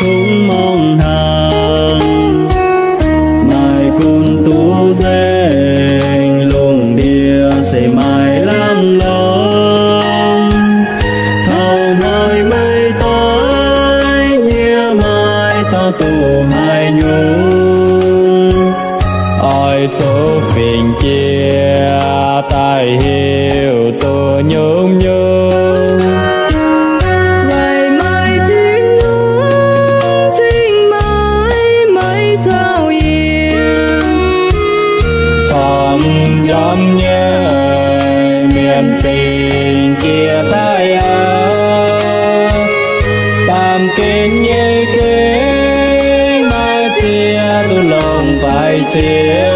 Kungx mangc hnaangx, maaih gunv duqv nzengc, lungh ndiev se maaih lamh lorngx. Taux hnoi meih doix, yie maiv dungx duqv haaix nyungc. Oix zuqc fingx jiex daaih heuc duqv nyungc-nyungc. Weic maaih Tin-Hungh cingx maaih, maaih zaux yie. Corc m'njormh nyei mienh fingx jiex daaih aqv. Baamh gen nyei gengh maaih ziex duqv longc faix ziex.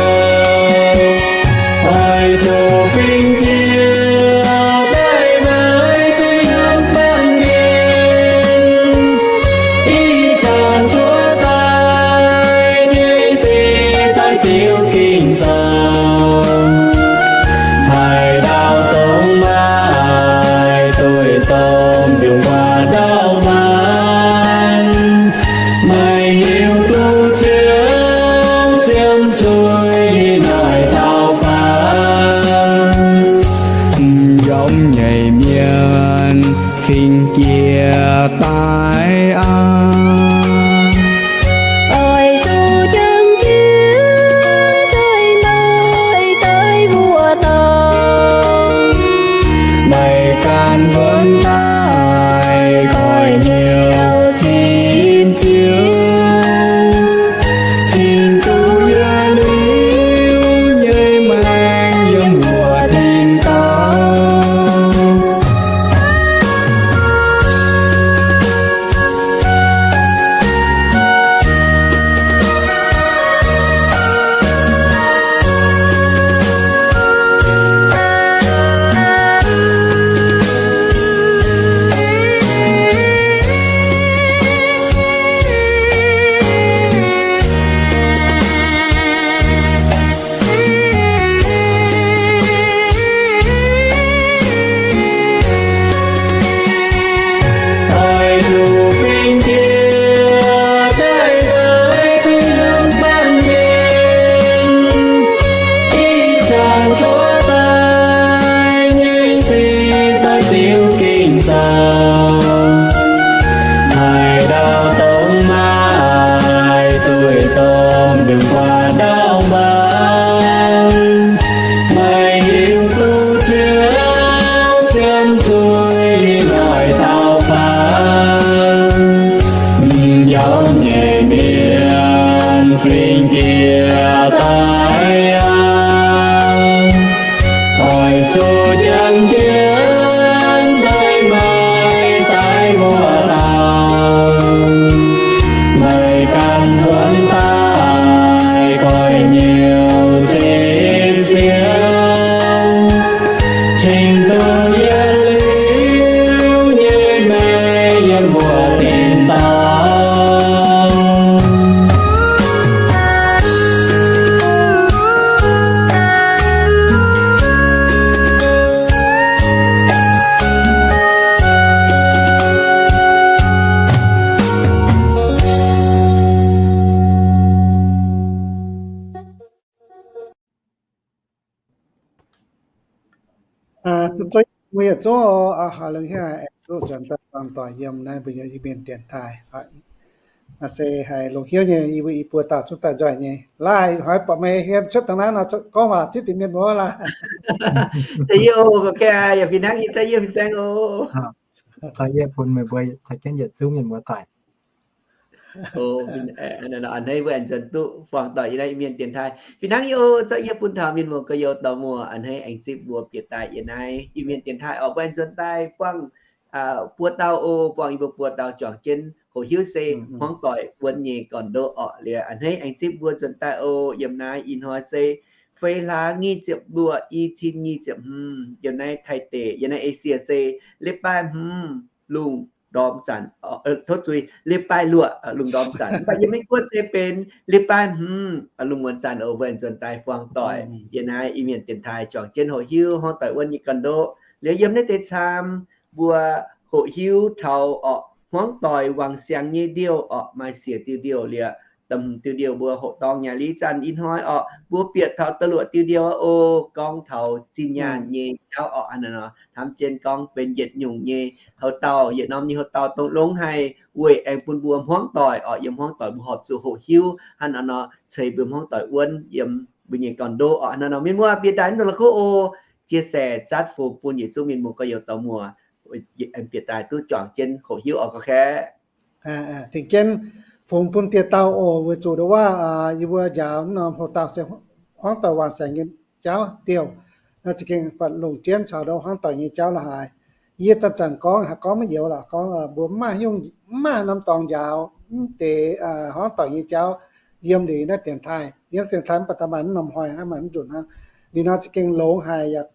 Oix zuqc fingx jiex daaih weic zuqc yiem baamh gen. Ih zanc cuotv daaih nyei se daaih diuc Ging-Sou. Haaix dauh dongh maaih, duqv domh mbiungc waac ndau-mbaanh. Meih hiuv duqv Ziouv siemv zuiz yiem naaiv dauh faanx. M'njormh nyei mienh fingx jiex daaih aqv. Oix zuqc jangx jienv nzengc maaih daaih mbuox dauh. Meih ganh nzuonx daaih koiv-hnyouv zipv Ziouv, cingx duqv yietc liuz nyei maengc yiem mbuo tin-dorngh. Oix zuqc fingx jiex daaih weic zuqc yiem baamh gen. Ih zanc cuotv daaih nyei se daaih diuc Ging-Sou. Haaix dauh dongh maaih, duqv domh mbiungc waac ndau-mbaanh. Meih hiuv duqv Ziouv siemv zuiz yiem naaiv dauh faanx. M'njormh nyei mienh fingx jiex daaih aqv. Oix zuqc jangx jienv nzengc maaih daaih mbuox dauh. Meih ganh nzuonx daaih koiv-hnyouv zipv Ziouv, cingx duqv yietc liuz nyei maengc yiem mbuo tin-dorngh. Zuov, mbuo yietc zungv oc, longx haic, aengx duqv nzuonx daaih buangh doic yiem naaiv mbuo nyei Iu-Mienh dienx taaih. Naaiv se haiz longx hnyouv nyei, yie mbuo i buo dauh zungv daaih nzoih nyei. Laaih hnoi buatc meih hmien cuotv dangh naaiv nor, gorngv waac zipv deix mienh muoz laaih. Za'gengh yaac fih hnangv nyei, za'gengh yie bun meih mbuo caux jienv yietc zungv mienh muoz daaih. A'hneiv mbuo aengx nzuonx duqv buangh doic yiem naaiv Iu-Mienh dienx taaih. Fih hnangv nyei oc, zorqv yie bun taux mienh muoz gorx-youz dorh muoz a'hneiv aengx zipv mbuo bieqc daaih yiem naaiv Iu-Mienh dienx taaih oc. Mbuo aengx nzuonx daaih buangh buo dauh oc, buangh yie mbuo buo dauh juangc jienv hoqc hiuv se hmuangv doic wuonv nyei gorn-ndoqv orqc. Liuz a'hneiv aengx zipv mbuo nzuonx daaih oc. Yiem naaiv ih hnoi se feix hlaax nyic ziepc luoqc, i cin nyic ziepc hmz, yiem naaiv Taiv deic, yiem naaiv Esie se leiz-baaix hmz lungh ndorm zanc, tov zuiz, leiz-baaix luoqc lungh ndorm zanc. Mv baac yiem Meiv Guoqv se benx leiz-baaix hmz lungh muonz zanc oc. Mbuo aengx nzuonx daaih buangh doic yiem naaiv Iu-Mienh dienx taaih juangc jienv hoqc hiuv hmuangv doic wuonv nyei gorn-ndoqv. Liuz yiem naaiv deix camv mbuo hoqc hiuv taux orqc, hmuangv doic wangc siangx nyei ndiouh orqc, maaih siec diuh ndiouh liuz, diuh ndiouh mbuo hoqc dorngh nyaah li zanc ih hnoi orqc, mbuo bieqc taux da'luoqc diuh ndiouh oc, gorngv taux zinh nyaanh nyei jauv orqc, hnangv nor hnamv jienv gorngv benx yietc nyungc nyei houx-dauh, yietc norm nyei houx-dauh dongh longx haic weic aengx bun mbuo hmuangv doic orqc, yiem hmuangv doic mbuo horpc zuqc hoqc hiuv hnangv nor ceix mbuo hmuangv doic wuonv yiem mbuo nyei gorn-ndoqv orqc, hnangv nor mienh muoz bieqc daaih mv dungx la'kuqv oc, chia sẻ zatv fungx bun yietc zungv mienh muoz gorx-youz dorh muoz bieqc daaih duqv juangc jienv hoqc hiuv orqc, gorngv kaeqv. Tengx jienv fungx bun dieh dauh oc, weic zuqc nduov wuov yie mbuo njaaux norm houx-dauh se hmuangv doic wangc siangx nyei jauv diouh, naaiv za'gengh buatc longc jienv caux nduov hmuangv doic nyei jauv la'haaix. Yie zanc-zanc gorngv haiz gorngv maiv youz lorqc, gorngv mbuo mv maaih haaix norm dorngx njaaux mv deix hmuangv doic nyei jauv yiem liuz naaiv dienx taaih, yiem naaiv dienx taaih mv baac da'maaih mv norm hnoi hnangv, maaih mv nzunc hnangv. Liuz nor za'gengh longx haic, yaac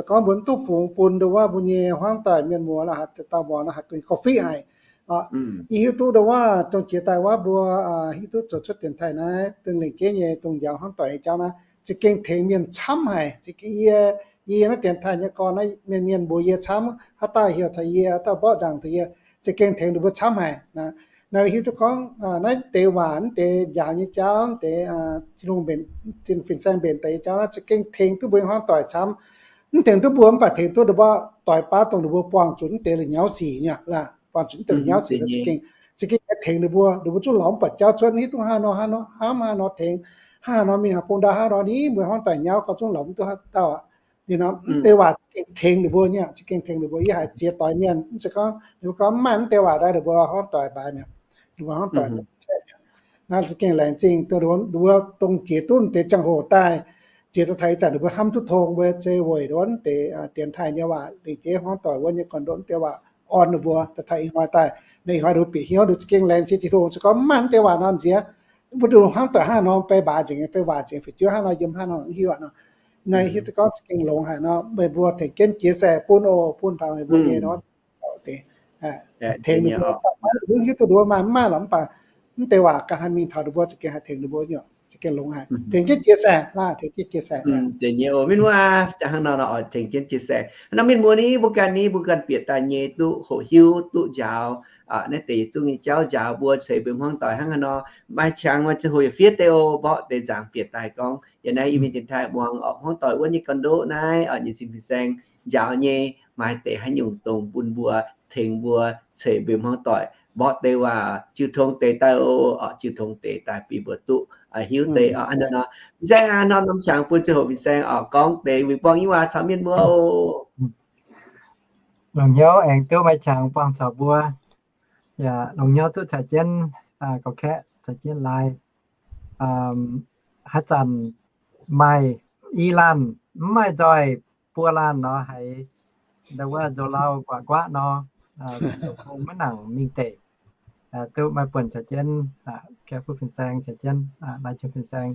gorngv mbuo mv duqv fungx bun nduov wuov mbuo nyei hmuangv doic mienh muoz la'haaix dauh mbuo nor haih gorngv fiqv haic. Yie hiuv duqv nduov wuov dongh jiex daaih wuov mbuo hiuv duqv zoux cuotv dienx taaih naaiv dongh lengc jeiv nyei dongh njaaux hmuangv doic nyei jauv naaiv za'gengh tengx mienh camv haic. Za'gengh yie, yie naaiv dienx taaih nyei gorn naaiv mienh mienh mbuox yie camv, haaix dauh heuc caux yie, haaix dauh mborqv nzaangc caux yie, za'gengh tengx ninh mbuo camv haic. Naaiv hiuv duqv gorngv naaiv deix waac, naaiv deix njaaux nyei jauv, naaiv deix Tin-Hungh mbenc, Tin-Hungh fin-saeng mbenc deix nyei jauv naaiv za'gengh tengx duqv mbuo nyei hmuangv doic camv. Mv tengx duqv mbuo mv baac tengx duqv nduov wuov doix baav dongh ninh mbuo buangh zuqc mv deix la'nyauv sic nyei, buangh zuqc mv deix la'nyauv sic za'gengh, za'gengh tengx ninh mbuo, ninh mbuo zungv lorz mv buatc jauv cuotv, hiuv duqv haaix nor haaix nor hnamv, haaix nor tengx, haaix nor mingh haaix bung ndau haaix nor ni mbuo hmuangv doic nyauv gorngv zungv lorz mv duqv haaix dauh aqv. Liuz nor mv deix waac za'gengh tengx ninh mbuo nyei, za'gengh tengx ninh mbuo. Yie haiz ziex doix mienh, mv zeiz gorngv ninh mbuo gorngv mv maaih mv deix waac daaih ninh mbuo hmuangv doic mbaaix mi'aqv, ninh mbuo hmuangv doic. Naaiv za'gengh laengz zingh ninh mbuo dongh jiex duqv deix ziangh hoc daaih, jiex daaih taux ih zanc ninh mbuo hnamv duqv tong mbuo zei weic nduov deix dienx taaih nyei waac, lengc jeiv hmuangv doic wuov nyei gorn-ndoqv deix waac orn ninh mbuo daaih taux ih hnoi daaih. Naaiv ih hnoi ninh mbuo bieqc hnyouv ninh za'gengh laengz zingh Tin-Hungh, se gorngv mv maaih mv deix waac nor nziex, mbuo duqv hnamv doic hnangv nor, mv bei mbaaix nzengc, bei waac nzengc, fu'jueiv hnangv nor, yiem hnangv nor, mv hiuv aqv nor. Naaiv hiuv duqv gorngv za'gengh longx haic nor, meih mbuo tengx jienv jiex seix bun oc, bun taux meih mbuo nyei nor, tengx ninh mbuo, mv hiuv duqv nduov maaih mv maaih lorqc, mv baac mv deix waac ganh haih mingh taux ninh mbuo za'gengh haih tengx ninh mbuo nyei, za'gengh longx haic. Tengx jienv jiex seix laah, tengx jienv jiex seix. Deix nyei oc, mienh muoz, jangx hnangv nor nor oix tengx jienv jiex seix. Hnangv mienh muoz ni, mbuo ganh ni, mbuo ganh bieqc daaih nyei duqv hoqc hiuv duqv njaaux naaiv deix yietc zungv nyei jauv, njaaux mbuo ceix mbuo hmuangv doic hnangv haaix nor. Maaih qangx maaih ziangh hoc yaac fiev deix oc, mborqv deix nzaangc bieqc daaih gorngv yiem naaiv Iu-Mienh dienx taaih muangx orqc, hmuangv doic wuov nyei gorn-ndoqv naaiv orqc, nyei cin fin-saeng njaaux nyei, maaih deix haaix nyungc dongh bun mbuo, tengx mbuo ceix mbuo hmuangv doic, mborqv deix waac jiu tong deix daaih oc, jiu tong deix daaih bun mbuo duqv hiuv deix orqc. Hnangv nor, fin-saeng aac, norm norm qangx bun ziangh hoc fin-saeng orqc gorngv deix wuic buangh nyei waac caux mienh mbuo oc. Longc hnyouv aengx duqv maaih qangx buangh caux mbuo. Yaac longc hnyouv duqv caux jienv, ga'kaeqv caux jienv laai. Haaix zanc maaih i laanh, mv maaih nzoih buo laanh nor, haiz ndau wuov nzoux lauh guatc guatv nor, maiv nangc mingh deic. Duqv maaih buonc caux jienv, kaeqv fuqv fin-saeng caux jienv, laai jienv fin-saeng,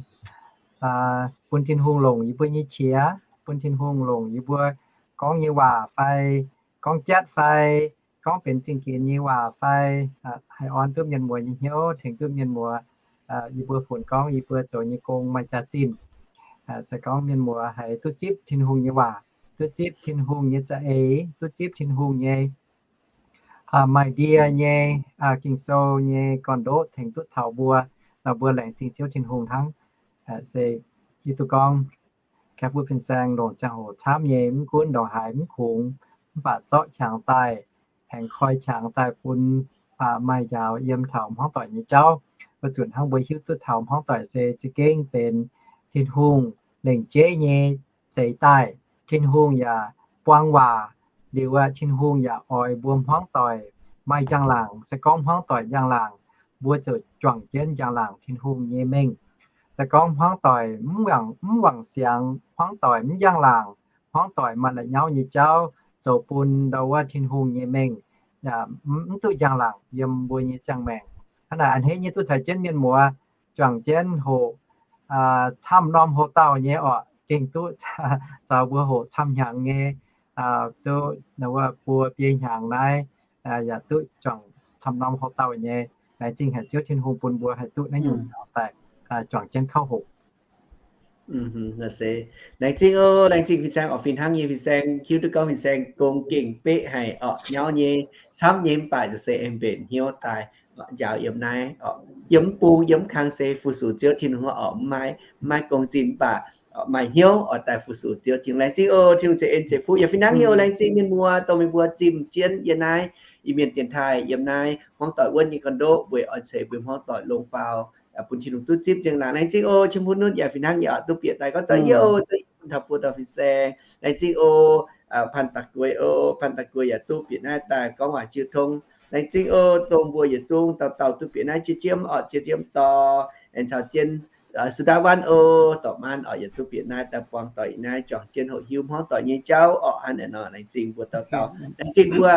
bun Tin-Hungh longc yie mbuo nyei qiex, bun Tin-Hungh longc yie mbuo gorngv nyei waac fai gorngv jatv fai gorngv benx zingh ginx nyei waac fai, haih orn duqv mienh muoz nyei hnyouv, tengx duqv mienh muoz, yie mbuo funx gorngv yie mbuo zoux nyei gong maaih jaax-zinh. Se gorngv mienh muoz haiz duqv zipv Tin-Hungh nyei waac, duqv zipv Tin-Hungh nyei za'eix, duqv zipv Tin-Hungh nyei maaih ndie nyei Ging-Sou nyei gorn-ndoqv tengx duqv taux mbuo, mbuo laengz zingh Ziouv Tin-Hungh hnangv. Se yie duqv gorngv, kaeqv fuqv fin-saeng longc ziangh hoc camv nyei, mv gunv ndongc haaix mv kungx, mv baac zorqv qangx daaih, aengx koi qangx daaih bun maaih njaaux yiem taux hmuangv doic nyei jauv, weic zuqc hnangv mbuo hiuv duqv taux hmuangv doic se za'gengh benx Tin-Hungh lengc jeiv nyei zeix daaih. Tin-Hungh yaac buang waac liuz aqv, Tin-Hungh yaac oix mbuo hmuangv doic maaih njang-laangc. Se gorngv hmuangv doic njang-laangc, mbuo ziouc juangc jienv njang-laangc Tin-Hungh nyei mengh. Se gorngv hmuangv doic mv wangc siangx, hmuangv doic mv njang-laangc, hmuangv doic maaih la'nyauv nyei jauv zoux bun ndau wuov Tin-Hungh nyei mengh, yaac mv duqv njang-laangc yiem mbuo nyei ziangh maengc. Hnangv naaic a'hneiv nyei duqv caux jienv mienh muoz juangc jienv hoqc camv norm houx-dauh nyei orqc, gengh duqv caux mbuo hoqc camv hnyangx nyei, duqv buo biei hnyangx naaiv, yaac duqv juangc camv norm houx-dauh nyei. Laengz zingh haic Ziouv Tin-Hungh bun mbuo haih duqv naaiv nyungc daaih juangc jienv kauv hoqc. Nor se, laengz zingh oc, laengz zingh fin-saeng oc. Fih hnangv nyei fin-saeng hiuv duqv gorngv fin-saeng gong gengh beqv haic orqc, nyauv nyei, camv nyei, mv baac se aengx mbenc hnyouv daaih njaaux yiem naaiv orqc, yiem mv bung yiem mv kang se fu-sux Ziouv Tin-Hungh orqc, mv maaih, mv maaih gong zinh mv baac maaih hnyouv oix daaih fu-sux Ziouv Tin-Hungh. Laengz zingh oc, Tin-Hungh ceix en ceix fuqv yaac fih hnangv nyei oc. Laengz zingh mienh muoz dongh meih mbuo zimh jienv yiem naaiv Iu-Mienh dienx taaih yiem naaiv hmuangv doic wuonv nyei gorn-ndoqv weic oix ceix mbuo hmuangv doic longc faaux bun Tin-Hungh duqv zipv nzengc laangz. Laengz zingh oc, qiem hnyouv nunv yaac fih hnangv nyei oc, duqv bieqc daaih gorngv za'yietv oc, za'yietv bun taux buo dauh fin-saeng. Laengz zingh oc, พันตะกรวย oc, พันตะกรวย yaac duqv bieqc naaiv daaih gorngv waac jiu tong. Laengz zingh oc, dongh mbuo yietc zungv dauh dauh duqv bieqc naaiv jiex jiemv orqc, jiex jiemv dorh, aengx caux jienv สุดาวัน oc, dorh maanv orqc, yaac duqv bieqc naaiv daaih buangh doic yiem naaiv juangc jienv hoqc hiuv hmuangv doic nyei jauv orqc. Hnangv naaiv nor laengz zingh mbuo dauh dauh. Laengz zingh mbuo,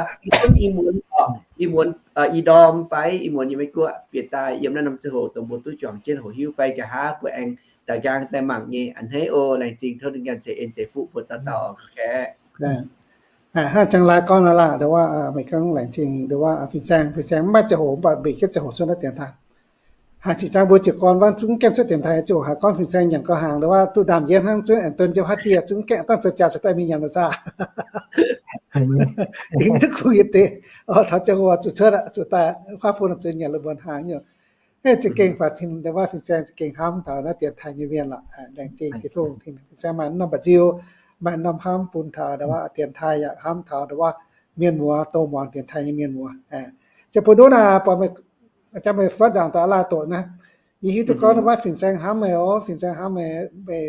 ih muonz orqc, ih muonz, ih ndorm fai ih muonz yiem Meiv Guoqv bieqc daaih yiem naaiv norm ziangh hoc dongh mbuo duqv juangc jienv hoqc hiuv fai nqa'haav mbuo aengx da'nqaang daaih mangc nyei a'hneiv oc. Laengz zingh, tov Tin-Hungh ganh ceix en ceix fuqv mbuo dauh dauh oc. Hnangv jangx laaix gorngv naaiv laah, ndo wuov meih gorngv laengz zingh ndo wuov fin-saeng, fin-saeng mv maaih ziangh hoc mv baac mbenc jienv ziangh hoc cuotv naaiv dienx taaih. Haiz zinh jangx mbuo jiez gorn wuov zungv gaengh cuotv dienx taaih ziouc haiz gorngv fin-saeng nyanc gauh hnaangx ndo wuov duqv ndaamv-njienv hnangv, zuov aengx don jienv haav dieh zungv gaengh dangh zoux jaax caux daaih mingh nyanc ndo zaah. Dingc duqv kungx yietc deix, taux ziangh hoc zuqc cuotv aqv, zuqc daaih huaav fun zuqc nyanc lungh muonz hnaangx nyei. Za'gengh faaux tin ndo wuov fin-saeng za'gengh hnamv taux naaiv dienx taaih nyei mienh lorqc. Laengz zingh Tin-Hungh, fin-saeng maaih norm mba'nziu, maaih norm hnamv bun taux ndo wuov dienx taaih yaac hnamv taux ndo wuov mienh muoz, dongh muangx dienx taaih nyei mienh muoz. Ziouc bun nduqv naaic buatc meih, jangx meih fatv nzaangc daaih laaih doqc naaiv, yie hiuv duqv gorngv ndo wuov fin-saeng hnamv meih oc, fin-saeng hnamv meih, meih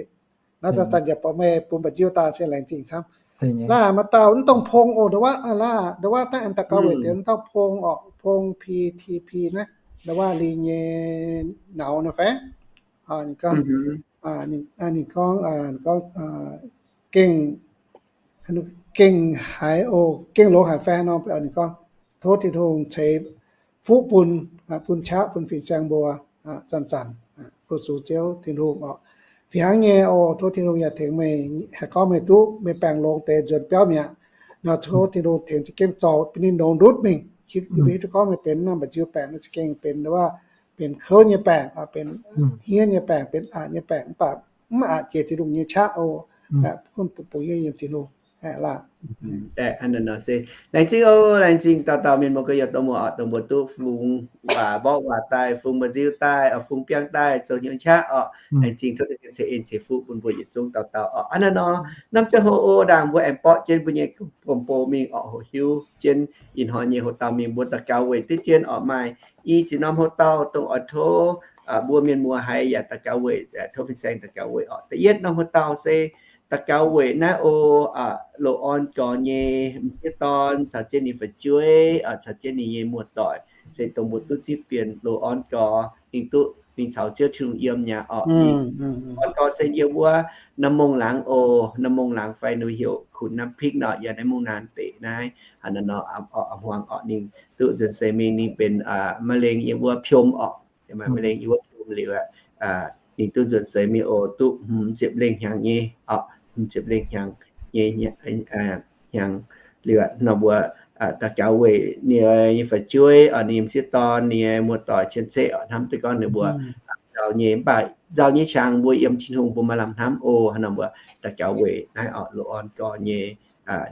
naaiv zanc-zanc yaac buatc meih bun mba'nziu daaih se laengz zingh camv. Laaih maaih dauh mv dongh Pong oc, ndo wuov, laaih ndo wuov dangh aengx daux gaux weic deix mv dauh Pong orqc, Pong P T P naaiv, ndo wuov Lingh nyei nauz nor fai? Ninh gorngv, ninh gorngv, gorngv gengh, gengh haiz oc, gengh longx haic fai nor, ninh gorngv, tov Tin-Hungh ceix fuqv bun, bun qaqv bun fin-saeng mbuo zanc-zanc fu-sux Ziouv Tin-Hungh orqc. Fih hnangv nyei oc, tov Tin-Hungh yaac tengx meih, haih gorngv meih duqv meih baengc longx deix nzuonx biauv mi'aqv. Nor tov Tin-Hungh tengx za'gengh zorc bun ninh longx ndutv mingh. Hiuv duqv gorngv meih benx norm mba'nziu baengc, za'gengh benx wuov, benx kouv nyei baengc, benx hniev nyei baengc, benx aqc nyei baengc, mv baac mv aqc jiex Tin-Hungh nyei qaqv oc. Gunv bungx-bungx yiem Tin-Hungh laah. Laengz zingh oc, laengz zingh dauh dauh mienh muoz gorx-youz, dongh mbuo, dongh mbuo duqv fungx waac mborqv waac daaih, fungx mba'nziu daaih, fungx biangh daaih, zoux hnyouv qaqv orqc. Laengz zingh tov Tin-Hungh ceix en ceix fuqv bun mbuo yietc zungv dauh dauh orqc. Hnangv naaiv nor, norm ziangh hoc oc, ndaangc mbuo aengx borqv jienv mbuo nyei gomh bou mingh orqc, hoqc hiuv jienv ih hnoi nyei hoc dauh mingh mbuo daux gaux weic diqv jienv orqc. Maaih i ziex norm hoc dauh dongh oix tov mbuo mienh muoz haiz yaac daux gaux weic, tov fin-saeng daux gaux weic orqc. Da'yietv norm hoc dauh se daux gaux weic naaiv oc, loz-orn gorx nyei m'sieqv dorn caux jienv ninh fu'jueiv, caux jienv ninh nyei muoz-doic, se dongh mbuo duqv zipv fienx loz-orn gorx, ninh duqv, ninh caux Ziouv Tin-Hungh yiem nyei orqc. Ninh orn gorx se yiem wuov Nam Mong Laangz oc, Nam Mong Laangz fai ninh heuc Khun Nam Pikv nor, yiem naaiv Mungv Naan deic naaiv, hnangv naaiv nor, hmuangx orqc. Ninh duqv nzuonx seix mingh ninh benx มะเร็ง yiem wuov piom orqc. Maaih มะเร็ง yiem wuov piom liuz, ninh duqv nzuonx seix mingh oc, duqv hmz ziepc lengh hnyangx nyei orqc, hmz ziepc lengh hnyangx nyei hnyangx liuz, nor mbuo daux gaux weic ninh nyei fu'jueiv, ninh m'sieqv dorn, ninh nyei muoz-doic cien-ceqv orqc. Hnamv duqv gorngv ninh mbuo nzauh nyei, mv baac nzauh nyei qangx mbuo yiem Tin-Hungh mbuo maaih lamh hnamv oc. Hnangv nor mbuo daux gaux weic naaiv orqc, loz-orn gorx nyei,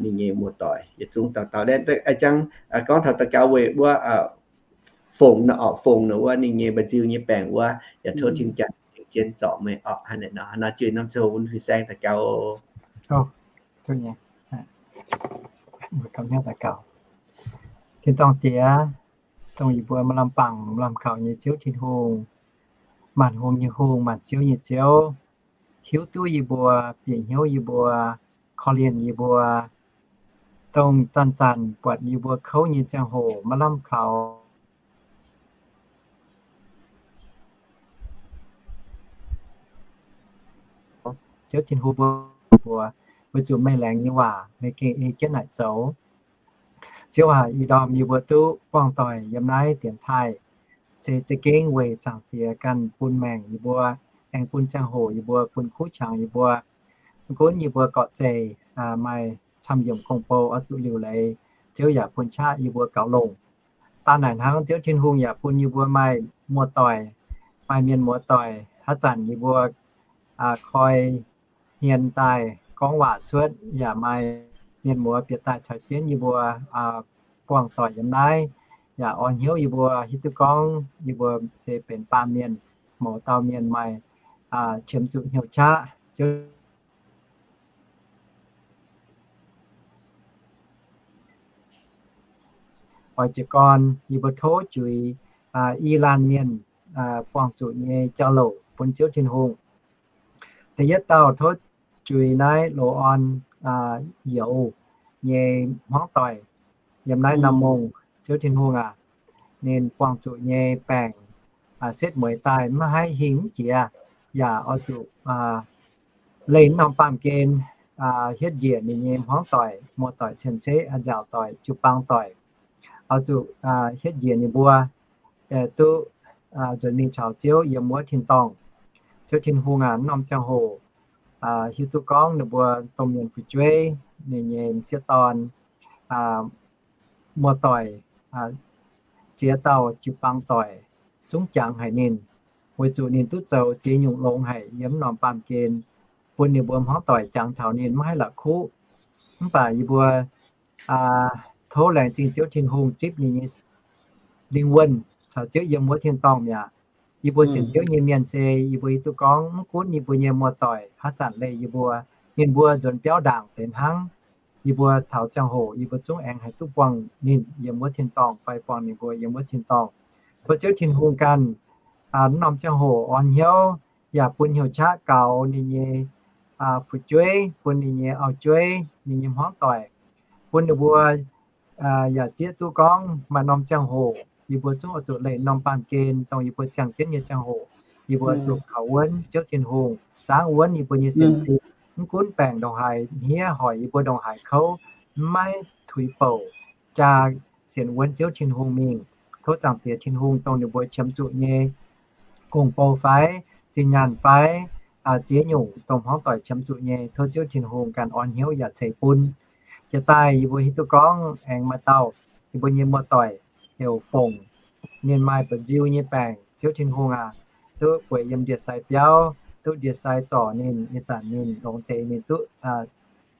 ninh nyei muoz-doic yietc zungv dauh dauh. Jangx gorngv taux daux gaux weic wuov fongc nor orqc, fongc nor wuov ninh nyei mba'nziu nyei baengc wuov, yaac tov Tin-Hungh jangx jienv zorc meih orqc. Hnangv naaiv nor, hnangv naaiv juih norm ziangh hoc bun fin-saeng daux gaux oc. Tin-dorngh Diex, dongh yie mbuo maaih lamh bangc maaih lamh kaux nyei Ziouv Tin-Hungh, maanc hungh nyei Hungh, maanc ziouv nyei Ziouv, hiuv duqv yie mbuo, bieqc hnyouv yie mbuo, korv-lienh yie mbuo, dongh zanc-zanc buatc yie mbuo kouv nyei ziangh hoc maaih lamh kaux Ziouv Tin-Hungh mbuo, mbuo, mbuo zuqc meih laengz nyei waac meih gengh ei jienv naaic zoux. Ziouv aac, ih ndorm yie mbuo duqv buangh doic yiem naaiv dienx taaih, se za'gengh weic Zaangc Diex ganh bun maengc yie mbuo, aengx bun ziangh hoc yie mbuo, bun kuv qangx yie mbuo. Mv gunv yie mbuo gorqv-zeih maaih camv yiemc gong-bou oix zuqc liuc leiz, Ziouv yaac bun qaqv yie mbuo gaux longc. Daaih naaic hnangv Ziouv Tin-Hungh yaac bun yie mbuo maaih muoz-doic, maaih mienh muoz-doic haaix zanc yie mbuo koi hmien daaih gorngv waac cuotv, yaac maaih mienh muoz bieqc daaih caux jienv yie mbuo buangh doic yiem naaiv, yaac orn hnyouv yie mbuo hiuv duqv gorngv yie mbuo se benx baamh mienh, mouz dauh mienh maaih qiemx zuqc hnyouv qaqv. Oix jiez gorn yie mbuo tov juix i laanh mienh buangh zuqc nyei jauv-louc bun Ziouv Tin-Hungh. Da'yietv dauh tov juix naaiv loz-orn youz nyei hmuangv doic yiem naaiv norm mongh. Ziouv Tin-Hungh aac, ninh buangh zuqc nyei baengc setv mueiz daaih maiv haih hingh mv jiex, yaac oix zuqc leih norm baamh gen hietv njiec ninh nyei hmuangv doic, muoz-doic, cien-ceqv, nziaauc doic, jiu-baang doic, oix zuqc hietv njiec ninh mbuo duqv nzuonx mingh caux Ziouv yiem wuov tin-dorngh. Ziouv Tin-Hungh aac, norm ziangh hoc hiuv duqv gorngv ninh mbuo domh mienh fu'jueiv, ninh nyei m'sieqv dorn, muoz-doic, ziex dauh jiu-baang doic zungv jangx haic ninh, weic zuqc ninh duqv zoux ziex nyungc longx haic yiem norm baamh gen, bun ninh mbuo hmuangv doic jangx taux ninh maiv haih la'kuqv. Mv baac yie mbuo tov laengz zingh Ziouv Tin-Hungh zipv ninh nyei lingh wuonh caux Ziouv yiem wuov tin-dorngh mi'aqv. Yie mbuo sienx Ziouv nyei mienh se yie mbuo hiuv duqv gorngv mv gunv yie mbuo nyei muoz-doic haaix zanc leih yie mbuo, ninh mbuo nzuonx biauv ndaangc deix hnangv, yie mbuo taux ziangh hoc yie mbuo zungv aengx haih duqv buangh ninh yiem wuov tin-dorngh fai buangh ninh mbuo yiem wuov tin-dorngh. Tov Ziouv Tin-Hungh ganh norm ziangh hoc orn hnyouv yaac bun hnyouv qaqv gaux ninh nyei fu'jueiv, bun ninh nyei auv-jueiv, ninh nyei hmuangv doic, bun ninh mbuo yaac zieqv duqv gorngv maaih norm ziangh hoc yie mbuo zungv oix zuqc leih norm baamh gen dongh yie mbuo ziangh jienv nyei ziangh hoc, yie mbuo zuqc kaux wuonv Ziouv Tin-Hungh, zaangv wuonv yie mbuo nyei sienx fim. Mv gunv baengc ndongc haaix hniev, hoic yie mbuo ndongc haaix kouv, maiv tuix bouc, jaa sienx wuonv Ziouv Tin-Hungh mingh. Tov Zaangc Diex Tin-Hungh dongh ninh mbuo qiemx zuqc nyei gong-bou fai zinh nyaanh fai ziex nyungc dongh hmuangv doic qiemx zuqc nyei, tov Ziouv Tin-Hungh ganh orn hnyouv yaac ceix bun. Jiex daaih yie mbuo hiuv duqv gorngv aengx maaih dauh yie mbuo nyei muoz-doic heuc Fongc, ninh maaih mba'nziu nyei baengc. Ziouv Tin-Hungh aac, duqv bueix yiem ndie-sai biauv, duqv ndie-sai zorc ninh. Ih zanc ninh longx deix ninh duqv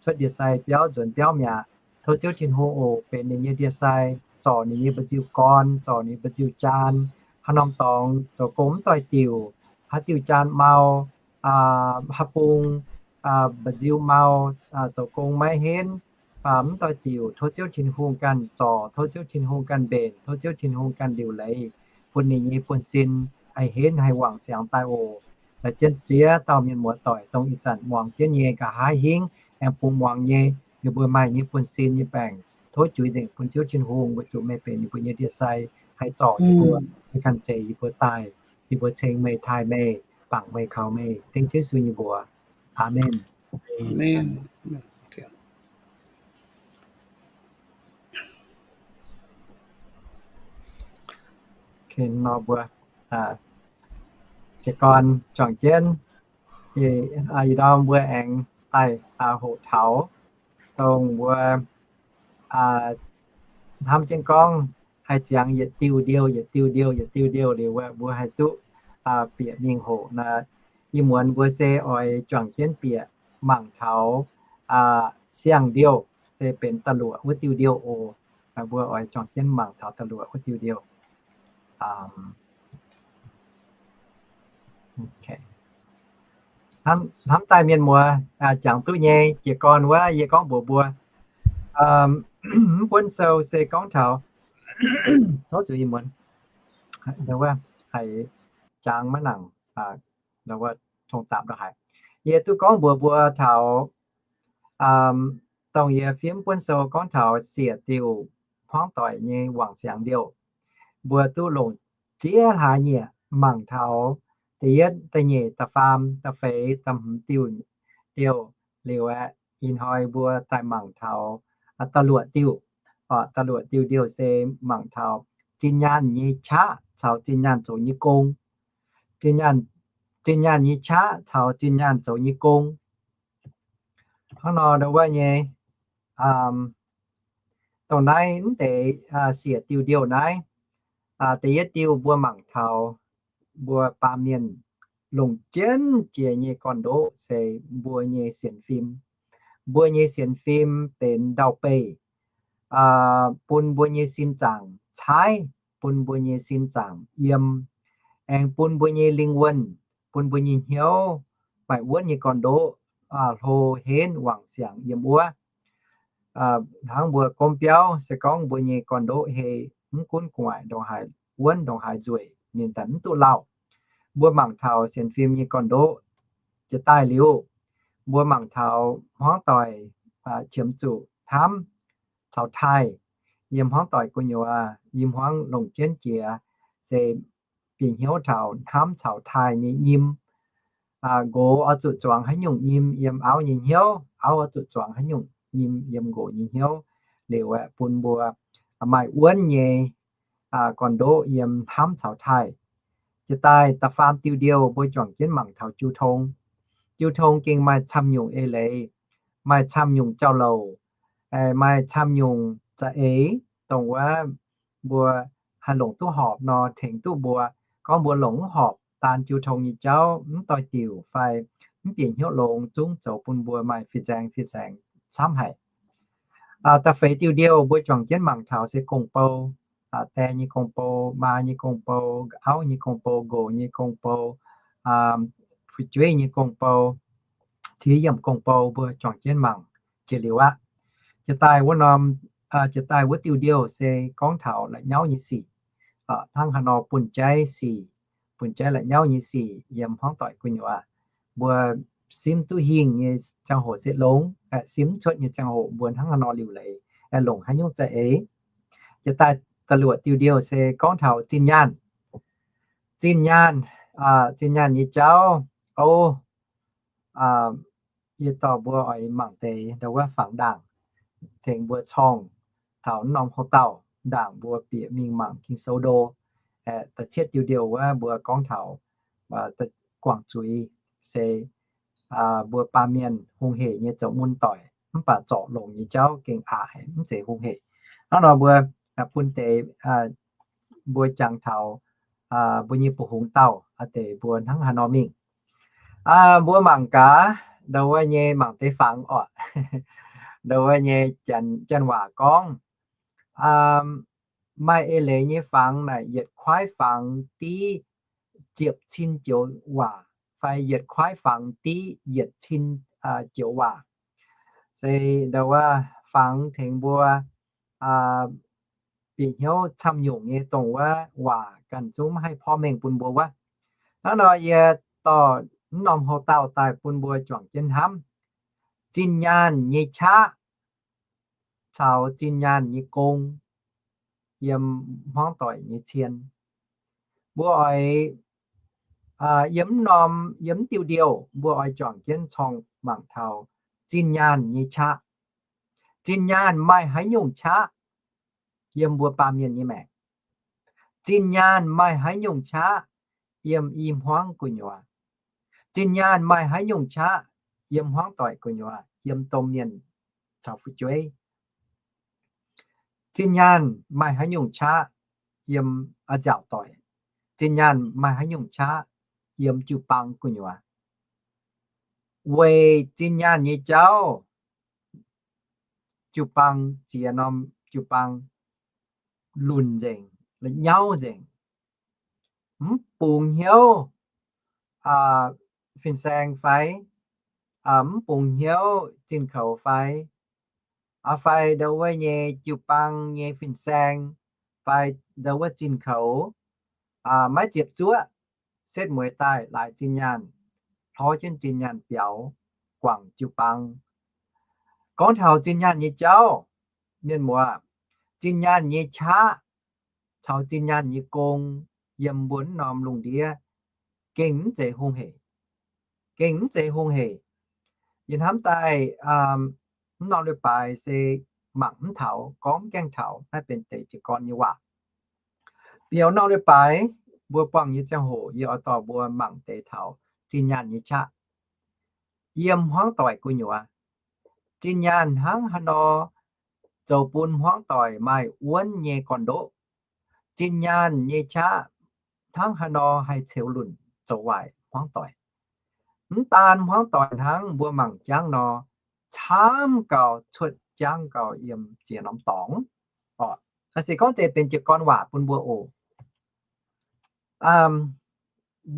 cuotv ndie-sai biauv nzuonx biauv mi'aqv. Tov Ziouv Tin-Hungh oc benx ninh nyei ndie-sai, zorc ninh nyei mba'nziu gorn, zorc ninh mba'nziu jaan. Haaix norm dorngx zoux gong mv doix-diuc, haaix diuh jaan mau, haaix bung mba'nziu mau, zoux gong maiv henv, mv doix-diuc. Tov Ziouv Tin-Hungh ganh zorc, tov Ziouv Tin-Hungh ganh mbenc, tov Ziouv Tin-Hungh ganh liuc leiz, bun ninh nyei buonv-sin haih henv haih wangc siangx daaih oc. Za'gengh ziex dauh mienh muoz-doic dongh ih zanc muangx jienv nyei, nqa'haav hingv aengx bungx muangx nyei, ninh mbuo maaih nyei buonv-sin nyei baengc, tov juix nzengc bun Ziouv Tin-Hungh, weic zuqc meih benx ninh mbuo nyei ndie-sai, haih zorc yie mbuo, meih ganh zeix yie mbuo daaih. Yie mbuo ceng meih, taaih meih, bangc meih, kaux meih, dengv Ziouv Yesu nyei mbuox. Aamen. Nor mbuo jiez gorn juangc jienv, ih ndorm mbuo aengx daaih hoqc taux dongh mbuo hnamv jienv gorngv haih ziangx yietc diuh ndiouh, yietc diuh ndiouh, yietc diuh ndiouh liuz, mbuo haih duqv bieqc mingh hoqc nor. Ih muonz mbuo se oix juangc jienv bieqc mangc taux siang-ndiouh, se benx da'luoqc wuov diuh ndiouh oc. Mbuo oix juangc jienv mangc taux da'luoqc wuov diuh ndiouh. Hnamv daaih mienh muoz jangx duqv nyei jiez gorn wuov, yie gorngv mbuox mbuo, mv buonv sou se gorngv taux, tov zuqc ih muonz, haiz jangx maiv nangc, tong dapc lo haic. Yie duqv gorngv mbuox mbuo taux dongh yie fiev mv buonv sou gorngv taux siec diuh hmuangv doic nyei wangc siangx ndiouh. Mbuo duqv longc ziex hlaax nyieqc mangc taux da'yietv, da'nyeic, da'faam, da'feix, da'hmz diuh ndiouh liuz aeqv, ih hnoi mbuo daaih mangc taux da'luoqc diuh. Da'luoqc diuh ndiouh se mangc taux zinh nyaanh nyei qaqv caux zinh nyaanh zoux nyei gong. Zinh nyaanh nyei qaqv caux zinh nyaanh zoux nyei gong. Hnangv nor ndau wuov nyei, dongh naaiv mv deix siec diuh ndiouh naaiv, da'yietv diuh mbuo mangc taux mbuo baamh mienh longc jienv jiex nyei gorn-ndoqv se mbuo nyei sienx fim. Mbuo nyei sienx fim benx ndau-beih bun mbuo nyei sin zaangc caaiv, bun mbuo nyei sin zaangc yiem, aengx bun mbuo nyei lingh wuonh, bun mbuo nyei hnyouv maaih wuonv nyei gorn-ndoqv, hlo henv wangc siangx yiem wuov. Hnangv mbuo gomv biauv se gorngv mbuo nyei gorn-ndoqv hei, mv gunv gu'nguaaic ndongc haaix wuonv ndongc haaix nzueic, ninh daaih mv duqv lauh. Mbuo mangc taux sienx fim nyei gorn-ndoqv jiex daaih liuz, mbuo mangc taux hmuangv doic qiemx zuqc hnamv caux taaih. Yiem hmuangv doic gu'nyuoz, yiem hmuangv longc jienv jiex se bieqc hnyouv taux hnamv caux taaih nyei nyim. Nqox oix zuqc zuangx haaix nyungc nyim yiem auv nyei hnyouv, auv oix zuqc zuangx haaix nyungc nyim yiem nqox nyei hnyouv. Liuz aeqv, bun mbuo maaih wuonv nyei gorn-ndoqv yiem hnamv caux taaih. Jiex daaih da'faam diuh ndiouh mbuo juangc jienv mangc taux jiu tong. Jiu tong gengh maaih camv nyungc eix leiz, maaih camv nyungc jauv-louc, maaih camv nyungc za'eix, dongh wuov mbuo haih longc duqv horpc nor tengx duqv mbuo. Gorngv mbuo longc mv horpc, daan jiu tong nyei jauv mv doix-diuc fai mv bieqc hnyouv longx, zungv zoux bun mbuo maaih fin-saeng fin-saeng camv haic. Da'feix diuh ndiouh mbuo juangc jienv mangc taux se gong-bou, die nyei gong-bou, maa nyei gong-bou, auv nyei gong-bou, nqox nyei gong-bou, fu'jueiv nyei gong-bou, tiex yiemc gong-bou mbuo juangc jienv mangc jiex liuz aqv. Jiex daaih wuov norm, jiex daaih wuov diuh ndiouh se gorngv taux la'nyauv nyei sic. Hnangv haaix nor bun jaiv sic, bun jaiv la'nyauv nyei sic yiem hmuangv doic gu'nyuoz. Mbuo simv duqv hingh nyei ziangh hoc se longx, simv mv cuotv nyei ziangh hoc mbuo hnangv haaix nor liuc leiz, longc haaix nyungc za'eix. Jiex daaih da'luoqc diuh ndiouh se gorngv taux zinh nyaanh. Zinh nyaanh, zinh nyaanh nyei jauv, o, yie dorh mbuo oix mangc deix ndau wuov fangx ndaangc, tengx mbuo corngh taux norm houv dauh ndaangc mbuo bieqc mingh mangc Ging-Sou ndo. Da'cietv diuh ndiouh wuov mbuo gorngv taux guangc zuiz se mbuo baamh mienh hungh hec nyei zoux mun doic, mv baac zorc longx nyei jauv gengh aqc haic, mv zeiz hungh hec. Hnangv nor mbuo bun deix mbuo jangx taux mbuo nyei bu hungx dauh deix mbuo hnangv haaix nor mingh. Mbuo mangc gaax ndau wuov nyei mangc deix fangx oc. Ndau wuov nyei janx waac gorngv, maaih eix leiz nyei fangx naaic yietc kuaaiv fangx div ziepc cin joux waac, fai yietc kuaaiv fangx div yietc cin joux waac. Se ndau wuov fangx tengx mbuo bieqc hnyouv camv nyungc nyei dongh wuov waac ganh zungv maiv haih porv mengh bun mbuo wuov. Hnangv nor yie dorh mv norm houv dauh daaih bun mbuo juangc jienv hnamv zinh nyaanh nyei qaqv caux zinh nyaanh nyei gong yiem hmuangv doic nyei cien. Mbuo oix yiem mv norm, yiem mv diuh ndiouh mbuo oix juangc jienv corngh mangc taux zinh nyaanh nyei qaqv. Zinh nyaanh maaih haaix nyungc qaqv yiem mbuo baamh mienh nyei maengc? Zinh nyaanh maaih haaix nyungc qaqv yiem i hmuangv gu'nyuoz? Zinh nyaanh maaih haaix nyungc qaqv yiem hmuangv doic gu'nyuoz, yiem domh mienh caux fu'jueiv? Zinh nyaanh maaih haaix nyungc qaqv yiem a'nziaauc doic? Zinh nyaanh maaih haaix nyungc qaqv yiem jiu-baang gu'nyuoz? Weic zinh nyaanh nyei jauv, jiu-baang ziex norm jiu-baang lunc nzengc, la'nyauv nzengc, mv bungx hnyouv fin-saeng fai mv bungx hnyouv zinh koux fai, fai ndau wuov nyei jiu-baang nyei fin-saeng fai ndau wuov zinh koux maiv ziepc zuoqv, setv mueiz daaih laaix zinh nyaanh, hlorv jienv zinh nyaanh biaux guangc jiu-baang. Gorngv taux zinh nyaanh nyei jauv, mienh muoz, zinh nyaanh nyei qaqv caux zinh nyaanh nyei gong yiem mbuo norm lungh ndiev gengh mv zeiz hungh hec. Gengh mv zeiz hungh hec. Yie hnamv daaih mv norm leiz-baaix se mangc mv taux, gorngv mv gaengh taux, naaiv benx deix jiez gorn nyei waac. Biaux norm leiz-baaix mbuo buangh nyei ziangh hoc yie oix dorh mbuo mangc deix taux zinh nyaanh nyei qaqv yiem hmuangv doic gu'nyuoz. Zinh nyaanh hnangv haaix nor zoux bun hmuangv doic maaih wuonv nyei gorn-ndoqv? Zinh nyaanh nyei qaqv hnangv haaix nor haih ceux lunc zoux waaic hmuangv doic. Mv daan hmuangv doic hnangv, mbuo mangc jangv nor, camv gauh cuotv jangv gauh yiem ziex norm dorngx. Oc, se gorngv deix benx jiez gorn waac bun mbuo oc.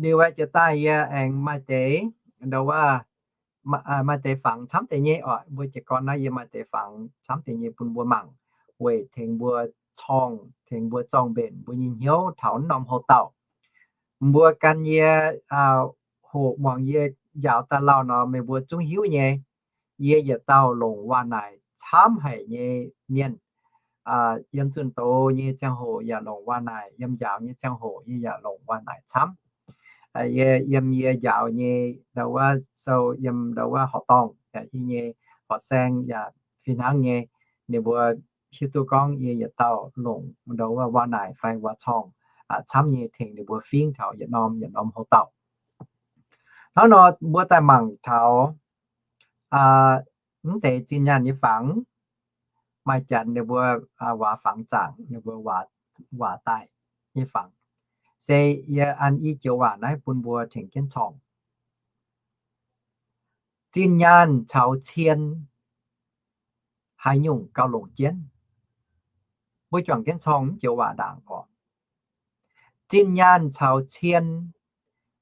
Liuz aeqv, jiex daaih yie aengx maaih deix, maaih deix fangx camv deix nyei oc. Mbuo jiez gorn naaiv yie maaih deix fangx camv deix nyei bun mbuo mangc, weic tengx mbuo corngh, tengx mbuo zorng-mbenc mbuo nyei hnyouv taux norm houv dauh. Mbuo gan yie hoqc muangx yie njaaux daaih lauh nor, meih mbuo zungv hiuv nyei. Yie yietc dauh longc waac-naaic camv haic nyei mienh. Yiem zunh doz nyei ziangh hoc yaac longc waac-naaic, yiem njaaux nyei ziangh hoc yie yaac longc waac-naaic camv. Yie yiem yie njaaux nyei ndau wuov sou, yiem ndau wuov horqc dorngh, yie nyei horqc saeng yaac fih hnangv nyei. Ninh mbuo hiuv duqv gorngv yie yietc dauh longc ndau wuov waac-naaic fai waac-corngh camv nyei tengx ninh mbuo fingx taux yietc norm yietc norm houv dauh. Hnangv nor mbuo daaih mangc taux mv deix zinh nyaanh nyei fangx, maaih janx ninh mbuo waac fangx zaangc, ninh mbuo waac daaih nyei fangx. Se yie an i joux waac naaiv bun mbuo tengx jienv corngh. Zinh nyaanh caux cien haaix nyungc gauh longc jienv? Mbuo juangc jienv corngh mv joux waac ndaangc oc. Zinh nyaanh caux cien.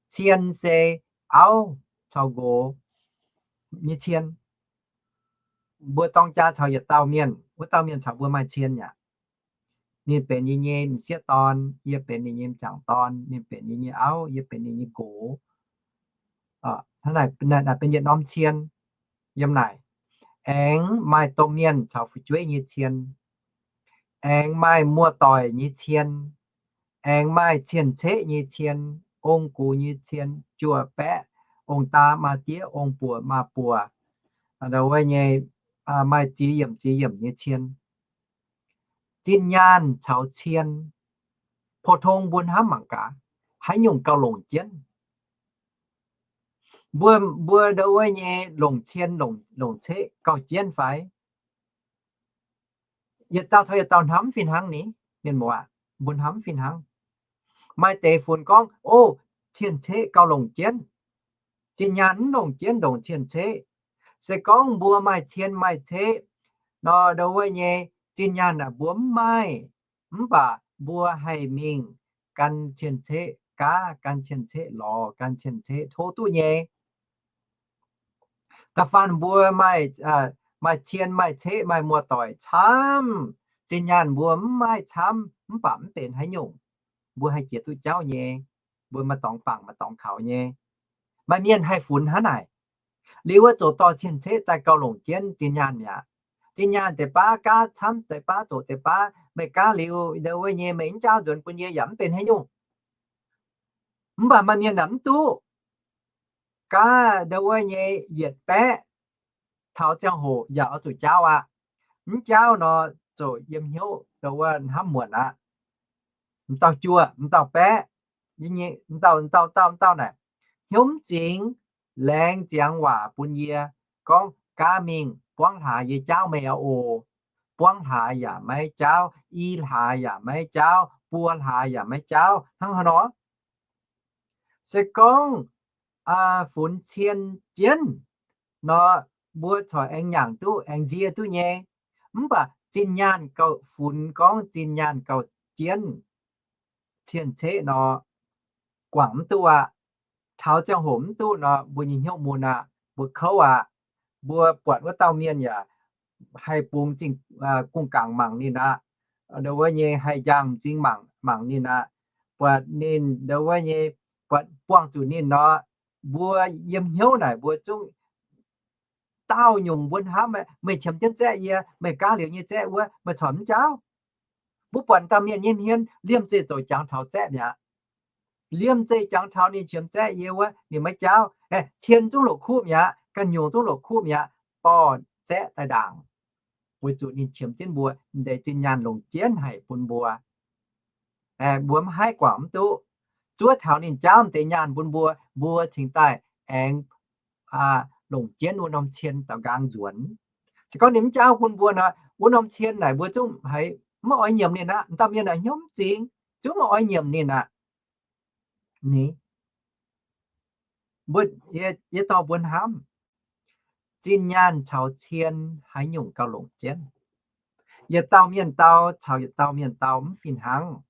Cien se auv caux nqox nyei cien. Mbuo dorng jaa caux yietc dauh mienh, wuov dauh mienh caux mbuo maaih cien aqv. Ninh benx yie nyei m'sieqv dorn, yie benx ninh nyei m'jangc dorn, ninh benx yie nyei auv, yie benx ninh nyei nqox. Hnangv naaic benx yietc norm cien. Yiem naaic aengx maaih domh mienh caux fu'jueiv nyei cien, aengx maaih muoz-doic nyei cien, aengx maaih cien-ceqv nyei cien, ong-gux nyei cien, juoh baeqv, ong-daa maa-diev, ong-buoc maa-buoc, ndau wuov nyei, maaih ziex yiemc ziex yiemc nyei cien. Zinh nyaanh caux cien, pou-tong mbuo hnamv mangc gaax, haaix nyungc gauh longc jienv? Mbuo, mbuo ndau wuov nyei longc cien, longc, longc ceqv gauh jienv fai? Yietc dauh taux yietc dauh hnamv fih hnangv ni, mienh muoz, mbuo hnamv fih hnangv. Maaih deix funx gorngv, o, cien-ceqv gauh longc jienv. Zinh nyaanh mv longc jienv ndongc cien-ceqv. Se gorngv mbuo maaih cien maaih ceqv nor, ndau wuov nyei zinh nyaanh naaic mbuo mv maaih, mv baac mbuo haih mingh gan cien-ceqv gaav, gan cien-ceqv lorz, gan cien-ceqv tov duqv nyei. Da'faanh mbuo maaih, maaih cien maaih ceqv maaih muoz-doic camv, zinh nyaanh mbuo mv maaih camv, mv baac mv benx haaix nyungc. Mbuo haih jiex duqv jauv nyei. Mbuo maaih dorngx bangc maaih dorngx kaux nyei. Maaih mienh haih funx hnangv naaic. Liuz wuov zoux dorh cien-ceqv daaih gauh longc jienv zinh nyaanh mi'aqv. Zinh nyaanh deix baav gaav camv, deix baav zoqc deix baav, meih gaav liuz ndau wuov nyei meih mv jaauv nzuonx bun yie yaac mv benx haaix nyungc. Mv baac maaih mienh naaic mv duqv. Gaav ndau wuov nyei yietc baeqv taux ziangh hoc yaac oix zuqc jaauv aqv. Mv jaauv nor, zoqc yiem hnyouv ndau wuov hnamv muonc aqv. M'dauh juoh, m'dauh baeqv, m'dauh, m'dauh, m'dauh, m'dauh naaic, hnyouv mv zingx, laengz ziangx waac bun yie, gorngv gaav mingh buangv hlaax yie jaauv meih aqv oc. Buangv hlaax yaac maiv jaauv, i hlaax yaac maiv jaauv, buo hlaax yaac maiv jaauv, hnangv haaix nor? Se gorngv funx cien jienv nor, mbuo corc aengx nyaangc duqv, aengx nzie duqv nyei. Mv baac zinh nyaanh gauh funx gorngv zinh nyaanh gauh jienv, cien-ceqv nor, guangc mv duqv aqv. Taux ziangh hoc mv duqv nor, mbuo nyei hnyouv mun aqv, mbuo kouv aqv. Mbuo buatc wuov dauh mienh yaac haih bungx zingh gungh gangc mangc ninh aqv. Ndau wuov nyei haih njang m'zing mangc mangc ninh aqv. Buatc ninh ndau wuov nyei, buatc buangh zuqc ninh nor, mbuo yiem hnyouv naaic mbuo zungv daauh nyungc mbuo hnamv, meih qiemx jienv zaeqv yie, meih gaav liuz nyei zaeqv wuov, meih corc mv jaauv. Mbuo buatc dauh mienh nyei hmien liemh zeih zoux jangx taux zaeqv mi'aqv. Liemh zeih jangx taux ninh qiemx zaeqv yie wuov, ninh maiv jaauv. Cien zungv loc kuv mi'aqv, ganh nyungc zungv loc kuv mi'aqv, dorh zaeqv daaih ndaangc, weic zuqc ninh qiemx jienv mbuo, deix zinh nyaanh longc jienv haic bun mbuo. Mbuo mv haih guangc mv duqv. Zuov taux ninh jaauv deix nyaanh bun mbuo, mbuo cingx daaih aengx longc jienv wuov norm cien daux nqaang nzuonx. Se gorngv ninh mv jaauv bun mbuo nor, wuov norm cien naaic mbuo zungv haiz maiv oix nyiemc ninh aqv. Dauh mienh naaic hnyouv mv zingx, zungv maiv oix nyiemc ninh aqv. Ni, Mbuo, yie, yie dorh mbuo hnamv, zinh nyaanh caux cien haaix nyungc gauh longc jienv. Yietc dauh mienh dau caux yietc dauh mienh dau mv fih hnangv.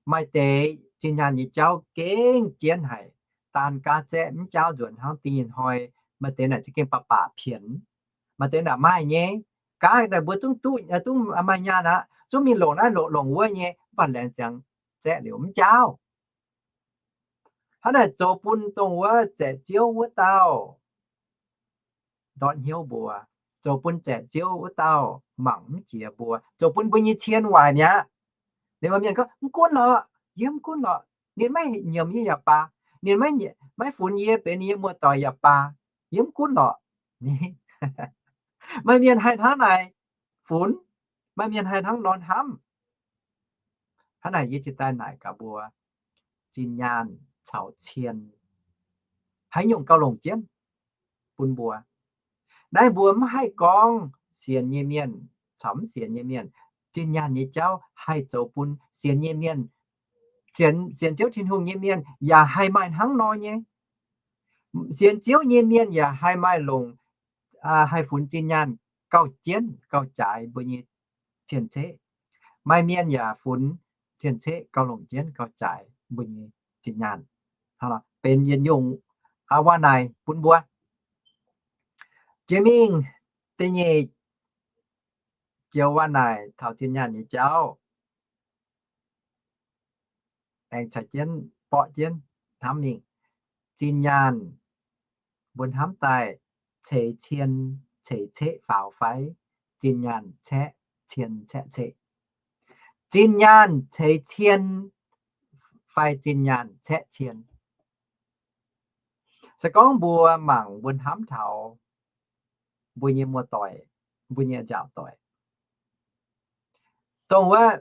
Maaih deix zinh nyaanh nyei jauv gengh jienv haic, daan gaav zaeqv mv jaauv nzuonx hnangv. Da'nyeic hnoi maaih deix naaic za'gengh baac baac pienx, maaih deix naaic maaih nyei. Gaav daaih mbuo zungv duqv, zungv maaih nyaanh aqv, zungv mingh longc naaiv longc, longc wuov nyei, mv baac laengz ziangx zaeqv liuz mv jaauv. Hnangv naaic zoux bun dongh wuov zaeqc ziouv wuov dauh ndortv hnyouv mbuo, zoux bun zaeqc ziouv wuov dauh mangc mv jiex mbuo, zoux bun mbuo nyei cien waaic mi'aqv. Ninh mbuo mienh gorngv, mv gunv lorqc, yie mv gunv lorqc. Ninh maiv nyiemc yie yaac baac, ninh maiv funx yie benx yie muoz-doic yaac baac, yie mv gunv lorqc. Maaih mienh haih hnangv naaic funx, maaih mienh haih hnangv nor hnamv. Hnangv naaic yie cingx daaih naaic gaax mbuo, zinh nyaanh caux cien haaix nyungc gauh longc jienv bun mbuo. Naaiv mbuo mv haih gorngv sienx nyei mienh caux mv sienx nyei mienh. Zinh nyaanh nyei jauv haih zoux bun sienx nyei mienh. Sienx, sienx Ziouv Tin-Hungh nyei mienh yaac haih maaih hnangv nor nyei. Sienx Ziouv nyei mienh yaac haih maaih longc, haih funx zinh nyaanh gauh jienv gauh jaaix mbuo nyei cien-ceqv. Maaih mienh yaac funx cien-ceqv gauh longc jienv gauh jaaix mbuo nyei zinh nyaanh. Benx yietc nyungc waac naaic bun mbuo. Jiex mingh da'nyeic joux waac naaic taux zinh nyaanh nyei jauv. Aengx caux jienv borqv jienv hnamv mingh. Zinh nyaanh mbuo hnamv daaih ceix cien ceix ceqv faaux fai zinh nyaanh caeqv cien caeqv ceqv? Zinh nyaanh ceix cien fai zinh nyaanh caeqv cien? Se gorngv mbuo mangc mbuo hnamv taux mbuo nyei muoz-doic, mbuo nyei nzaaux doic, dongh wuov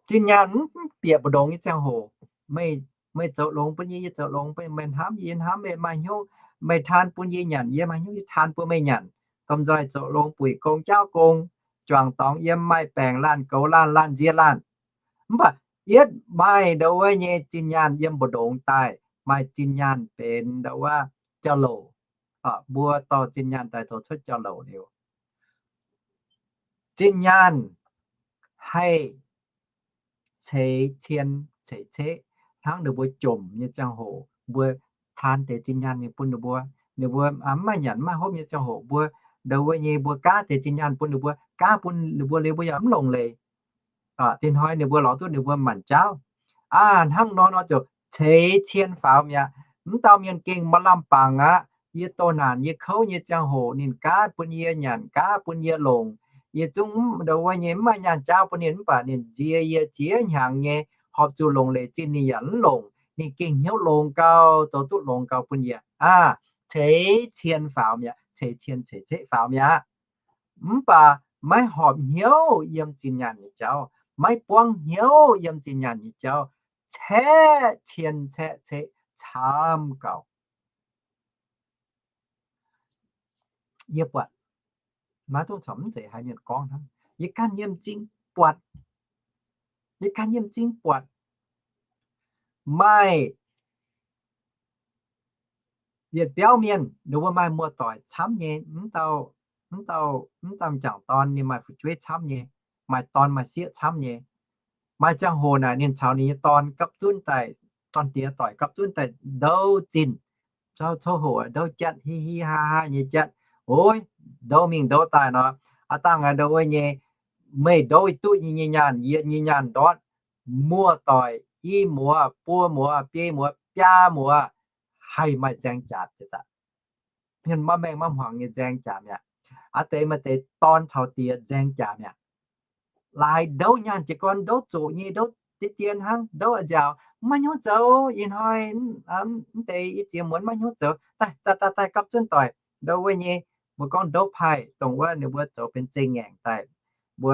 zinh nyaanh mv bieqc mbu'ndongx nyei ziangh hoc, meih, meih zoux longx bun yie, yie zoux longx bun meih, hnamv yie, yie hnamv meih, maaih hnyouv meih taan bun yie nyanc, yie maaih hnyouv yie taan bun meih nyanc. Domh nzoih zoux longx buic gong jaauv gong, juangc dorngx yiem, maaih baengc laanh goux laanh, laanh nzie laanh. Mv baac yietv maaih ndo wuov nyei zinh nyaanh yiem mbu'ndongx daaih, maaih zinh nyaanh benx ndo wuov jauv-louc. Mbuo dorh zinh nyaanh daaih zoux cuotv jauv-louc liuz, zinh nyaanh haih ceix cien ceix ceqv. Hnangv ninh mbuo jomc nyei ziangh hoc, mbuo taan deix zinh nyaanh mingh bun ninh mbuo, ninh mbuo mv maaih nyanc mv maaih hopv nyei ziangh hoc, mbuo ndo wuov nyei mbuo gaav deix zinh nyaanh bun ninh mbuo, gaav bun ninh mbuo liuz mbuo yaac mv longc leiz. Dinh hnoi ninh mbuo lorz duqv ninh mbuo maanc jaauv. Aa, hnangv nor nor ziouc ceix cien faaux mi'aqv. Mv dauh mienh gengh maaih lamh bangc aqv. Yie doh naanc yie kouv nyei ziangh hoc ninh gaav bun yie nyanc, gaav bun yie longc. Yie zungv ndo wuov nyei mv maaih nyaanh jaauv bun ninh, mv baac ninh nzie yie ziex hnyangx nyei, horpc zuqc longc leiz zinh ninh yaac mv longc. Ninh gengh hnyouv longx gau, zoux duqv longx gau bun yie. Aa, ceix cien faaux mi'aqv, ceix cien ceix ceqv faaux mi'aqv. Mv baac maiv horpc hnyouv yiem zinh nyaanh nyei jauv, maiv buangv hnyouv yiem zinh nyaanh nyei jauv, caeqv cien caeqv ceqv camv gauh. Yie buatc, maiv dungx caux mv zeiz haaix mienh gorngv hnangv, yie ganh nyei m'zing buatc, yie ganh nyei m'zing buatc, maaih yietc biauv mienh, ninh mbuo maaih muoz-doic camv nyei, mv dauh, mv dauh, mv dauh m'jangc dorn ninh maaih fu'jueiv camv nyei, maaih dorn maaih sieqv camv nyei. Maaih ziangh hoc naaic ninh caux ninh nyei dorn gapv zunv daaih, dorn diex doic gapv zunv daaih ndouv zinh, coux, coux hoc ndouv jatv, hi hi ha ha nyei jatv. Oix ndouv mingh ndouv daaih nor, aav dangh ndo wuov nyei, meih ndouv duqv yie nyei nyaanh, yie nyei nyaanh ndortv, muoz-doic i muoz, buo muoz, biei muoz, biaa muoz, haih maaih nzaeng jaax mi'aqv. Mienh maiv maengh maiv hmuangx nyei nzaeng jaax mi'aqv. Aav deix maaih deix dorn caux diex nzaeng jaax mi'aqv. Laaix ndouv nyaanh jiez gorn ndouv zoqc nyei, ndouv deix dien hnangv, ndouv nziaauc, maiv hnyouv zoux. Ih hnoi mv deix yie ziex muonz maiv hnyouv zoux, daaih daaih daaih gapv zunv doic, ndo wuov nyei. Mbuo gorngv ndouv paih, dongh wuov ninh mbuo zoux benx zengh ngaengc daaih. Mbuo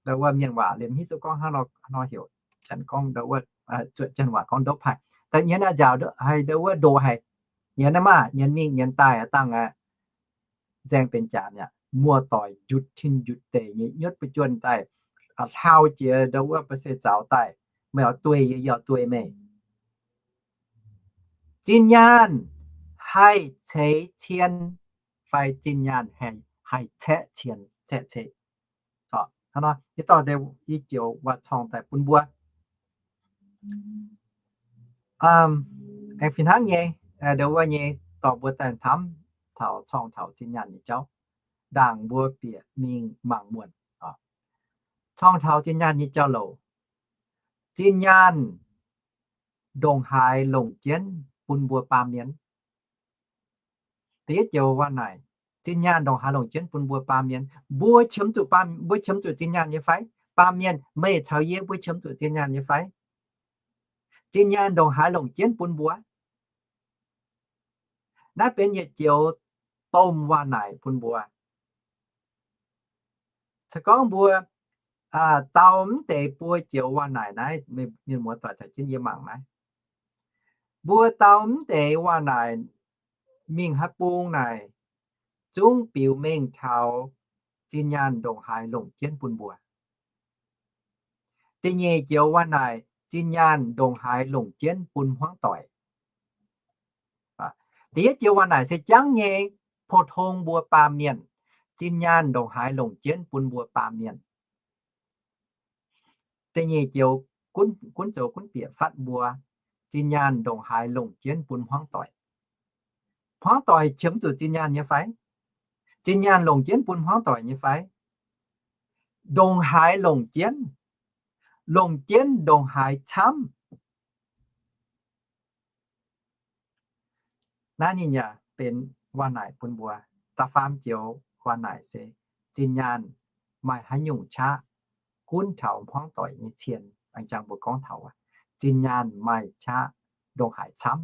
ndo wuov mienh waac liemh hiuv duqv gorngv hnangv nor heuc, janx gorngv ndo wuov, zuotc janx waac gorngv ndouv paih. Daaih nyienz a'nziaauc haih ndo wuov ndoqc haic, nyienz aqv maah, nyienz mingh nyienz daaih aqv dangh aqv. Nzaeng benx jaax mi'aqv. Muoz-doic njutc tin njutc deic nyei nyutv buo juonh daaih, hlauv jiex ndo wuov ba'seix zaux daaih, meih oix dueiv yie, yie oix dueiv meih. Zinh nyaanh haih ceix cien fai zinh nyaanh haih caeqv cien, caeqv ceix? Hnangv nor, yie dorh deix, yie joux waac-corng daaih bun mbuo. Aengx fih hnangv nyei, ndo wuov nyei, dorh mbuo daaih hnamv taux corng taux zinh nyaanh nyei jauv, ndaangc mbuo bieqc mingh mangc muonc. Corng taux zinh nyaanh nyei jauv-louc, zinh nyaanh ndongc haaix longc jienv bun mbuo baamh mienh? Da'yietv joux waac naaic, zinh nyaanh ndongc haaix longc jienv bun mbuo baamh mienh? Mbuo qiemx zuqc baamh, mbuo qiemx zuqc zinh nyaanh nyei fai? Baamh mienh, meih caux yie mbuo qiemx zuqc zinh nyaanh nyei fai? Zinh nyaanh ndongc haaix longc jienv bun mbuo? Naaiv benx yietc joux domh waac naaic bun mbuo. Se gorngv mbuo dau mv deix buo joux waac naaic naaiv, mienh muoz doic caux jienv yie mangc naaiv. Mbuo dau mv deix waac naaic mingh haaix bung naaic, zungv biux mengh taux zinh nyaanh ndongc haaix longc jienv bun mbuo. Da'nyeic joux waac naaic, zinh nyaanh ndongc haaix longc jienv bun hmuangv doic. Da'yietv joux waac naaic se jangv nyei, pou-tong mbuo baamh mienh, zinh nyaanh ndongc haaix longc jienv bun mbuo baamh mienh. Da'nyeic joux gunv zoux gunv bieqc fatv mbuo, zinh nyaanh ndongc haaix longc jienv bun hmuangv doic. Hmuangv doic qiemx zuqc zinh nyaanh nyei fai? Zinh nyaanh longc jienv bun hmuangv doic nyei fai? Ndongc haaix longc jienv? Longc jienv ndongc haaix camv? Naaiv ninh yaac benx waac naaic bun mbuo. Da'faam joux waac naaic se zinh nyaanh maaih haaix nyungc qaqv gunv taux hmuangv doic nyei cien. A'jang mbuo gorngv taux zinh nyaanh maaih qaqv ndongc haaix camv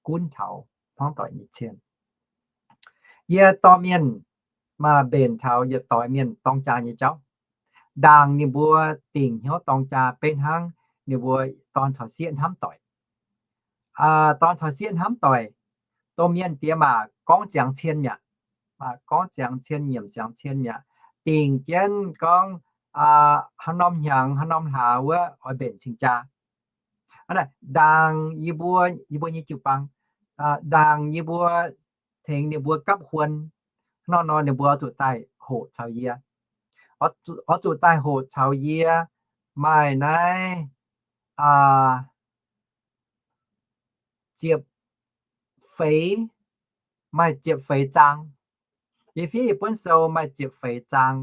gunv taux hmuangv doic nyei cien. Yie dorh mienh maaih mbenc taux yietc doix mienh dorng jaa nyei jauv. Ndaangc ninh mbuo dingc hnyouv dorng jaa beiv hnangv ninh mbuo dorn caux sieqv hnamv doic. Dorn caux sieqv hnamv doic, domh mienh diex maac gorngv ziangx cien mi'aqv, gorngv ziangx cien, nyiemc ziangx cien mi'aqv, dingc jienv gorngv haaix norm hnyangx haaix norm hlaax wuov oix mbenc cing-jaa. Ndaangc yie mbuo, yie mbuo nyei jiu-baang, ndaangc yie mbuo tengx ninh mbuo gapv huon, hnangv nor ninh mbuo oix zuqc daaih hoqc caux yie, oix zuqc daaih hoqc caux yie maaih naaiv ziepc feix, maaih ziepc feix zaang. Yie fiev yie buonv sou maaih ziepc feix zaang.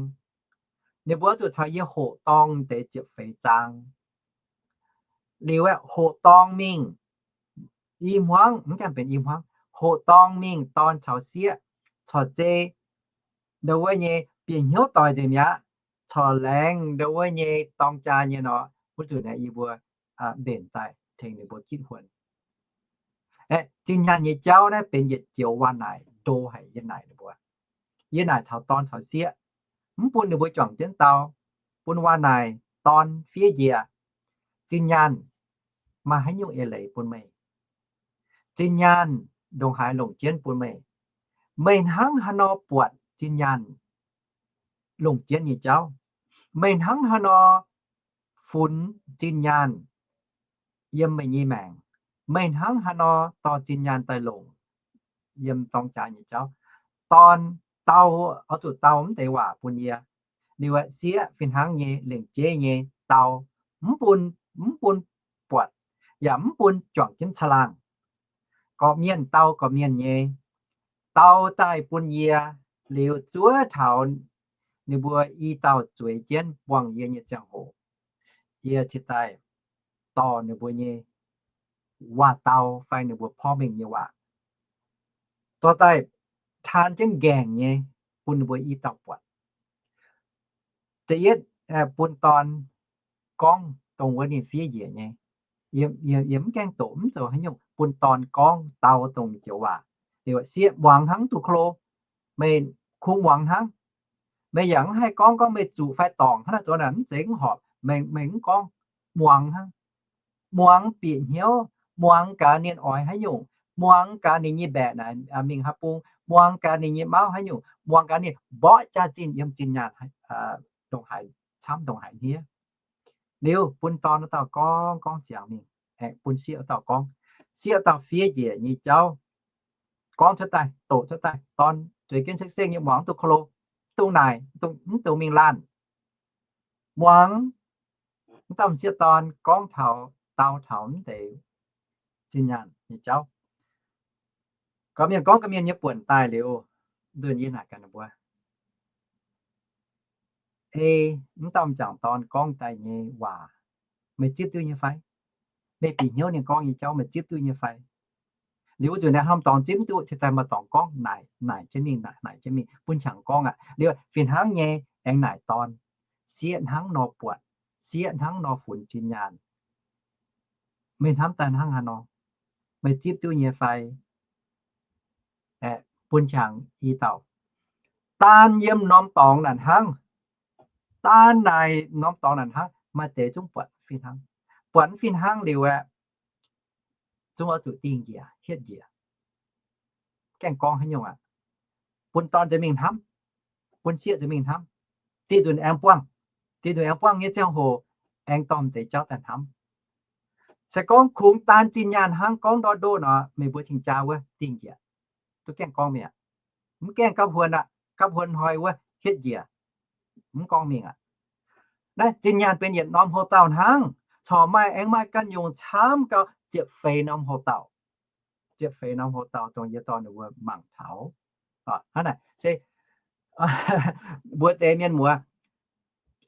Ninh mbuo oix zuqc caux yie hoqc dorng deix ziepc feix zaang. Liuz aeqv, hoqc dorng mingh i hmuangv, mv gaengh benx i hmuangv, hoqc dorng mingh dorn caux sieqv corc zei ndo wuov nyei bieqc hnyouv doic nzengc mi'aqv, corc laengz ndo wuov nyei dorng jaa nyei nor, wuov nzunc naaiv yie mbuo mbenc daaih tengx ninh mbuo gitv huon. Aeqv, zinh nyaanh nyei jauv naaiv benx yietc joux waac naaic ndo haic yie naaic ninh mbuo. Yie naaic taux dorn caux sieqv, mv bun ninh mbuo juangc jienv dau, bun waac naaic dorn fiev njiec, zinh nyaanh maaih haaix nyungc eix leiz bun meih? Zinh nyaanh ndongc haaix longc jienv bun meih? Meih hnangv haaix nor buatc zinh nyaanh longc jienv nyei jauv? Meih hnangv haaix nor funx zinh nyaanh yiem meih nyei maengc? Meih hnangv haaix nor dorh zinh nyaanh daaih longc yiem dorng jaa nyei jauv? Dorn dau, oix zuqc dau mv deix waac bun yie. Liuz aeqv, sieqv fih hnangv nyei, lengc jeiv nyei dau, mv bun, mv bun buatc, yaac mv bun juangc jienv caangh laangh. Gorqv-mienh dau gorqv-mienh nyei, dau daaih bun yie, liuz zuov taux ninh mbuo i dauh zueiz jienv buangh yie nyei ziangh hoc, yie cingx daaih dorh ninh mbuo nyei waac-dau fai ninh mbuo porv mengh nyei waac zorqv daaih taan jienv nqaengc nyei bun ninh mbuo i dauh buatc. Da'yietv, bun dorn gorngv dongh wuov ninh fiev njiec nyei. Yie mv gaengh doqc mv zoux haaix nyungc, bun dorn gorngv dau dongh joux waac. Liuz sieqv muangx hnangv duqv klo, meih kungx muangx hnangv. Meih yaac mv haih gorngv, gorngv meih zuqc fai dorngc hnangv naaiv zoux naaic mv zeiz mv horpc, meih, meih mv gorngv, muangx hnangv. Muangx bieqc hnyouv, muangx gaax ninh oix haaix nyungc, muangx gaax ninh nyei mbaeqc naaic mingh haaix bung, muangx gaax ninh nyei mauv haaix nyungc, muangx gaax ninh mborqv jaax-zinh yiem zinh nyaanh ndongc haaix camv ndongc haaix hniev. Liuz bun dorn wuov dauh gorngv, gorngv ziangx mingh, aengx bun sieqv wuov dauh gorngv. sieqv dauh fiev njiec nyei jauv gorngv cuotv daaih, doqc cuotv daaih, dorn zueiz jienv sekv-sekv nyei muangx mv duqv ko lo, mv dungx naaic, mv dungx, mv dungx mingh laanh. Muangx mv dauh m'sieqv dorn gorngv taux, dau taux mv deix zinh nyaanh nyei jauv. Gorqv-mienh gorngv ga'mienh nyei buonc daaih liuz, ndunh yie naaic gaax ninh mbuo, Ei, mv dauh m'jangc dorn gorngv daaih nyei waac, meih zipv duqv nyei fai? Meih bieqc hnyouv ninh gorngv nyei jauv meih zipv duqv nyei fai? Liuz wuov nzunc naaiv hnamv dorngx zipv mv duqv, cingx daaih maaih dorngx gorngv naaic, naaic jienv mingh, naaic, naaic jienv mingh bun qangx gorngv aqv. Liuz fih hnangv nyei aengx naaic dorn, sieqv hnangv nor buatc, sieqv hnangv nor funx zinh nyaanh. Meih hnamv daaih hnangv haaix nor? Meih zipv duqv nyei fai? Bun qangx i dauh, daan yiem norm dorngx naaic hnangv, daan naaic norm dorngx naaic hnangv, maaih deix zungv buatc fih hnangv. Buatc fih hnangv liuz aeqv, zungv oix zuqc dingh njiec, hietv njiec. Gaengh gorngv haaix nyungc aqv. Bun dorn nziex mingh hnamv, bun sieqv nziex mingh hnamv. Dieh nzunc aengx buangh, dieh nzunc aengx buangh nyei ziangh hoc, aengx dorh deix jauv daaih hnamv. Se gorngv kungx daan zinh nyaanh hnangv gorngv ndortv ndoqv nor, meih mbuo cing-jaa wuov dingh njiec, duqv gaengh gorngv mi'aqv. Mv gaengh gapv huon aqv, gapv huon hnoi wuov hietv njiec, mv gorngv mingh aqv. Naaiv zinh nyaanh benx yietc norm houx-dauh hnangv, corc maaih, aengx maaih ganh nyungc camv gau ziepc feix norm houx-dauh. Ziepc feix norm houx-dauh dongh yie dorh ninh mbuo mangc taux. Hnangv naaic se mbuo deix mienh muoz,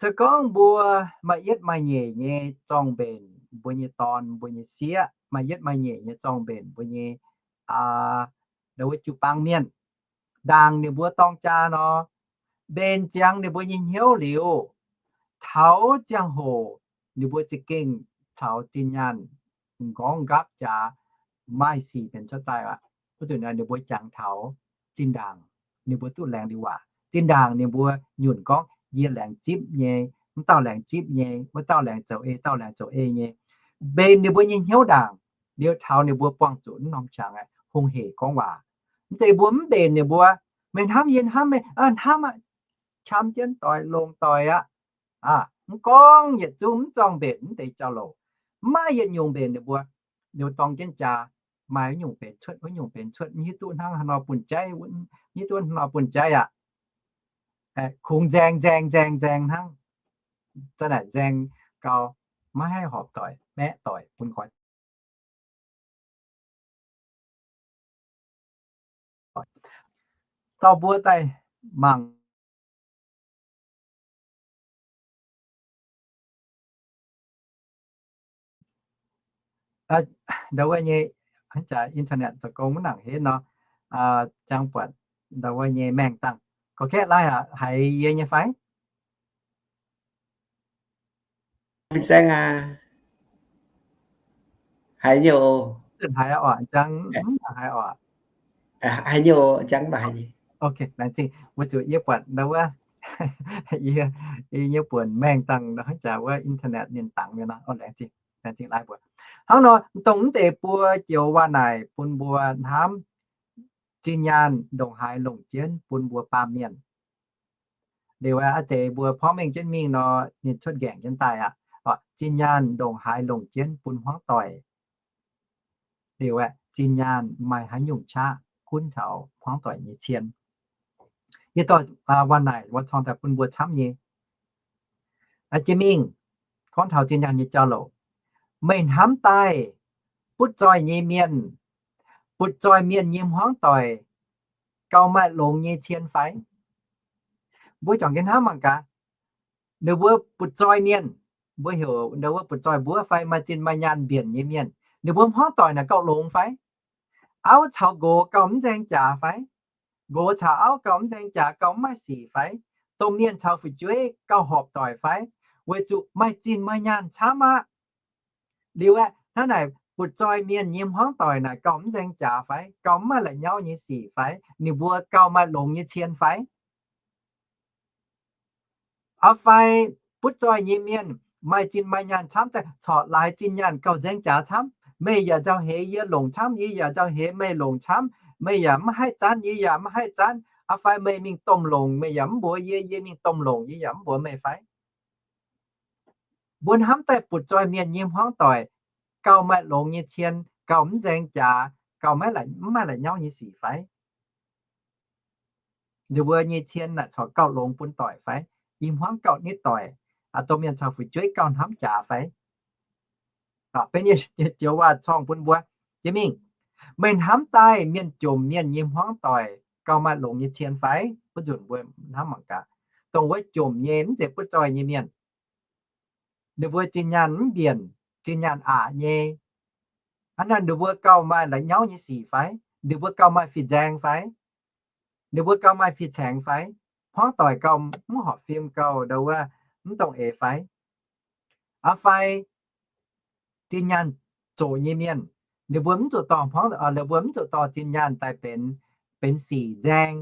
se gorngv mbuo maaih yietv maaih nyeic nyei zorng-mbenc mbuo nyei dorn, mbuo nyei sieqv, maaih yietv maaih nyeic nyei zorng-mbenc mbuo nyei, aa, wuov jiu-baang mienh, ndaangc ninh mbuo dorng jaa nor, mbenc ziangx ninh mbuo nyei hnyouv liuz, taux ziangh hoc ninh mbuo za'gengh caux zinh nyaanh m'nqorngv nqaapv jaax maaih sic benx cuotv daaih aqv. Wuov zanc ninh mbuo jangx taux zinh ndaangc ninh mbuo duqv laengz liuz waac. Zinh ndaangc ninh mbuo nyunc gorngv, yie laengz zipv nyei, mv dauh laengz zipv nyei, wuov dauh laengz zoux ei, dauh laengz zoux ei nyei. Mbenc ninh mbuo nyei hnyouv ndaangc liuz taux ninh mbuo buangh zuqc mv norm qangx aqv, hungh hec gorngv waac. Mv zeiz mbuo mv mbenc ninh mbuo, meih hnamv yie hnamv meih, hnamv aqv, qam jienv doix, longx doix aqv. Mv gorngv yietc zungv mv zorng mbenc mv deix jauv-louc, mv maaih yietc nyungc mbenc ninh mbuo. Liuz dorng jienv jaa, maaih wuov nyungc benx cuotv, wuov nyungc benx cuotv, mv hiuv duqv hnangv haaix nor bun jaiv, mv hiuv duqv hnangv haaix nor bun jaiv aqv. Kungx nzaeng nzaeng nzaeng nzaeng hnangv. Zanc naaic nzaeng gau, maiv haih horpc doic, maeqv doic bun nqoi. Dauh mbuo daaih mangc ndau wuov nyei, hnangv jaax internet zoux gong mv nangc henv nor, jang buatc ndau wuov nyei maengh dangh. Gorngv kaeqv lai aqv, haiz yie nyei fai? Haiz nyei oc. Haiz oc, jang mv haiz oc. Haiz nyei oc, jang mv haiz nyei. Ok, laengz zingh. Weic zuqc yie buatc ndau wuov, yie, yie nyei buonc maengh dangh nor, hnangv jaax wuov internet ninh dangx nyei nor. Laengz zingh, laengz zingh lai mbuo. Hnangv nor, dongh mv deix buo joux waac naaic bun mbuo hnamv, zinh nyaanh ndongc haaix longc jienv bun mbuo baamh mienh. Liuz aqv, deix mbuo porv mengh jienv mingh nor, ninh cuotv nqaengc jienv daaih aqv. Zinh nyaanh ndongc haaix longc jienv bun hmuangv doic. Liuz aqv, zinh nyaanh maaih haaix nyungc qaqv gunv taux hmuangv doic nyei cien. Yie dorh waac naaic wuov cong daaih bun mbuo camv nyei. Jiex mingh gorngv taux zinh nyaanh nyei jauv-louc. Meih hnamv daaih butv zoih nyei mienh, butv zoih mienh nyei hmuangv doic gauh maaih longx nyei cien fai? Mbuo juangc jienv hnamv mangc gaax. Ninh mbuo butv zoih mienh, mbuo heuc ninh mbuo butv zoih mbuov fai maaih zinh maaih nyaanh mbienc nyei mienh, ninh mbuo hmuangv doic naaic gauh longx fai? Auv caux nqox gauh mv nzaeng jaax fai? Nqox caux auv gauh mv nzaeng jaax, gauh mv maaih sic fai? Domh mienh caux fu'jueiv gauh horpc doic fai? Weic zuqc maaih zinh maaih nyaanh camv aqv. Liuz aeqv, hnangv naaic butv zoih mienh nyei hmuangv doic naaic gauh mv nzaeng jaax fai? Gauh mv maaih la'nyauv nyei sic fai? Ninh mbuo gauh maaih longx nyei cien fai? Aa fai butv zoih nyei mienh maaih zinh maaih nyaanh camv daaih corc laaix zinh nyaanh gauh nzaeng jaax camv. Meih yaac nzauh heix yie longc camv, yie yaac nzauh heix meih longc camv. Meih yaac mv haih zanv, yie yaac mv haih zanv. Aa fai meih mingh domh longc, meih yaac mv mbuox yie, yie mingh domh longc, yie yaac mv mbuox meih fai? Mbuo hnamv daaih butv zoih mienh nyei hmuangv doic gauh maaih longx nyei cien, gauh mv nzaeng jaax, gauh maiv maaih la'nyauv nyei sic fai? Ninh mbuo nyei cien naaic corc gauh longx bun doic fai? I hmuangv gauh nitv doic, dongh mienh caux fu'jueiv gauh hnamv jaax fai? Benx joux waac corngh bun mbuo jiex mingh. Meih hnamv daaih mienh jomc mienh nyei hmuangv doic gauh maaih longx nyei cien fai? Wuov nzunc mbuo hnamv mangc gaax, dongh wuov jomc nyei mv zeiz butv zoih nyei mienh, ninh mbuo zinh nyaanh mv mbienc, zinh nyaanh aqc nyei, hnangv naaic ninh mbuo gauh maaih la'nyauv nyei sic fai? Ninh mbuo gauh maaih fih nzaeng fai? Ninh mbuo gauh maaih fih caengx fai? Hmuangv doic gauh mv horpc fim, gauh ndau wuov mv dongh eix fai? Aa fai zinh nyaanh zoqc nyei mienh, ninh mbuo mv zuqc dorh hmuangv, ninh mbuo mv zuqc dorh zinh nyaanh daaih benx, benx sic nzaeng.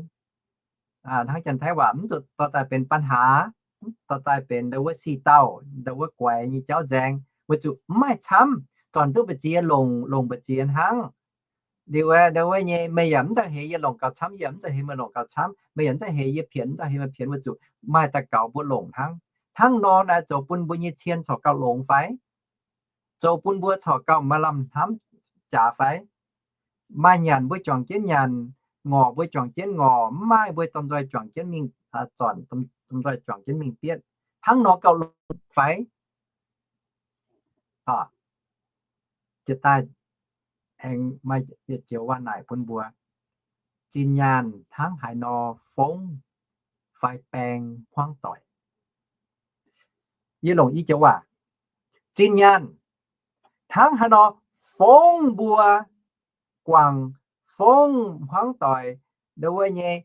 Hnangv Janx-Taiv waac, mv zuqc dorh daaih benx ปัญหา, mv dorh daaih benx ndau wuov sic dauh, ndau wuov guaix nyei jauv nzaeng, weic zuqc mv maaih camv. Zornc duqv mbu'ziex longc, longc mbu'ziex hnangv. Liuz ndau wuov nyei, meih yaac mv daaih heix yie longc gauh camv, yie yaac mv daaih heix meih longc gauh camv, meih yaac mv daaih heix yie pienx, mv daaih heix meih pienx, weic zuqc maaih daux gaux mbuo longc hnangv. Hnangv nor naaic zoux bun mbuo nyei cien corc gauh longx fai? Zoux bun mbuo corc gauh maaih lamh hnamv jaax fai? Maaih nyanc mbuo juangc jienv nyanc, ngorc mbuo juangc jienv ngorc, mv maaih mbuo domh nzoih juangc jienv mingh zornc, domh nzoih juangc jienv mingh bietv. Hnangv nor gauh longx fai? Jiex daaih aengx maaih yietc joux waac naaic bun mbuo, zinh nyaanh hnangv haaix nor fongv fai baeng hmuangv doic. Yie longc i joux waac, zinh nyaanh hnangv haaix nor fongv mbuo guangc, fongv hmuangv doic, ndau wuov nyei,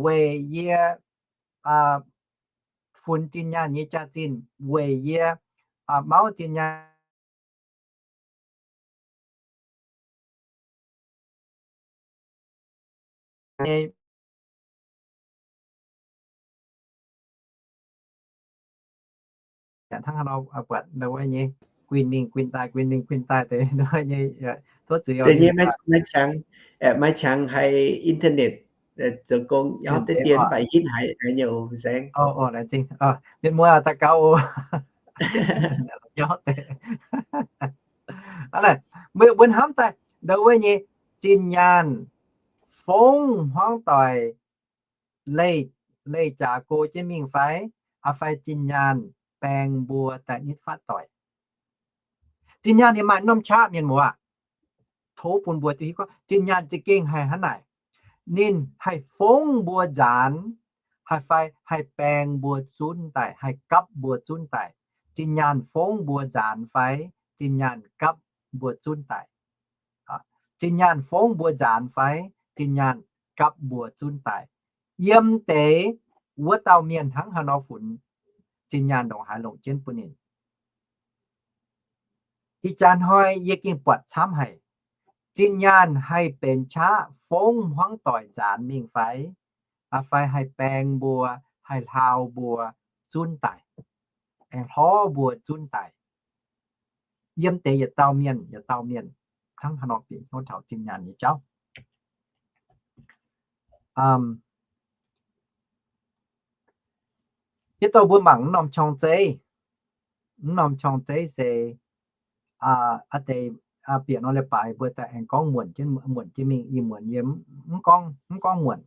weic yie funx zinh nyaanh nyei jaax-zinh, weic yie mauv zinh nyaanh nyei hnangv haaix nor buatc ndau wuov nyei guinh mingh guinh daaih, guinh mingh guinh daaih deix ndau wuov nyei, tov zuiz nyei. Maiv qangx, maiv qangx haih internet zoux gong, nyauv deix dien, mv baac hitv haiz nyei oc, nzaeng. Mienh muoz daux gaux oc. Mbuo hnamv daaih ndau wuov nyei, zinh nyaanh fongv hmuangv doic leih, leih jaax go jienv mingh fai? Aa fai zinh nyaanh baeng mbuo daaih nitv fatv doic? Zinh nyaanh ninh maaih norm qaqv, mienh muoz. Tov bun mbuo duqv hiuv gorngv zinh nyaanh za'gengh haih hnangv naaic. Ninh haih fongv mbuo nzaanx, haih fai haih baeng mbuo zunv daaih, haih gapv mbuo zunv daaih. Zinh nyaanh fongv mbuo nzaanx fai zinh nyaanh gapv mbuo zunv daaih? Zinh nyaanh fongv mbuo nzaanx fai zinh nyaanh gapv mbuo zunv daaih? Yiem deix wuov dauh mienh hnangv haaix nor funx zinh nyaanh ndongc haaix longc jienv bun ninh? Ih jaax hnoi yie gengh buatc camv haic. Zinh nyaanh haih benx qaqv fongv hmuangv doic nzaanx mingh fai? Aa fai haih baeng mbuo, haih hlaau mbuo zunv daaih, aengx hlorv mbuo zunv daaih? Yiem deix yietc dauh mienh, yietc dauh mienh hnangv haaix nor bieqc hnyouv taux zinh nyaanh nyei jauv. Hiuv duqv mbuo mangc mv norm qorng-zeiv. Mv norm qorng-zeiv se aa deix bieqc nor leiz-baaix mbuo daaih aengx gorngv muonc jienv, muonc jienv mingh. Ih muonc yie mv gorngv, mv gorngv muonc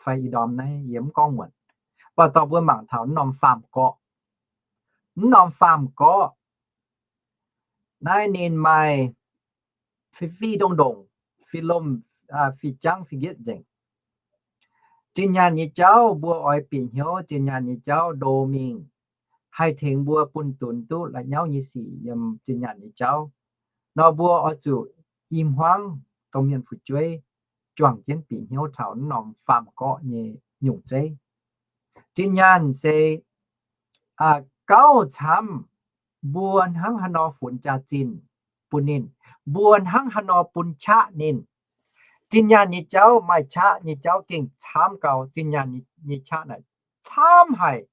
fai ih ndorm naaiv yie mv gorngv muonc. Mv baac dorh mbuo mangc taux mv norm faam-gorqv. Mv norm faam-gorqv naaiv ninh maaih fih, fih ndongh ndongc, fih lomh, fih jangv, fih njietv nzengc. Zinh nyaanh nyei jauv mbuo oix bieqc hnyouv zinh nyaanh nyei jauv ndo mingh, haih tengx mbuo bun dunx duqv la'nyauv nyei sic yiem zinh nyaanh nyei jauv. Nor mbuo oix zuqc i hmuangv dongh mienh fu'jueiv juangc jienv bieqc hnyouv taux mv norm faam-gorqv nyei nyungc zeiv. Zinh nyaanh se gauh camv mbuo hnangv haaix nor funx jaax-zinh bun ninh, mbuo hnangv haaix nor bun qaqv ninh. Zinh nyaanh nyei jauv maaih qaqv nyei jauv gengh camv gau. Zinh nyaanh nyei qaqv naaic camv haic,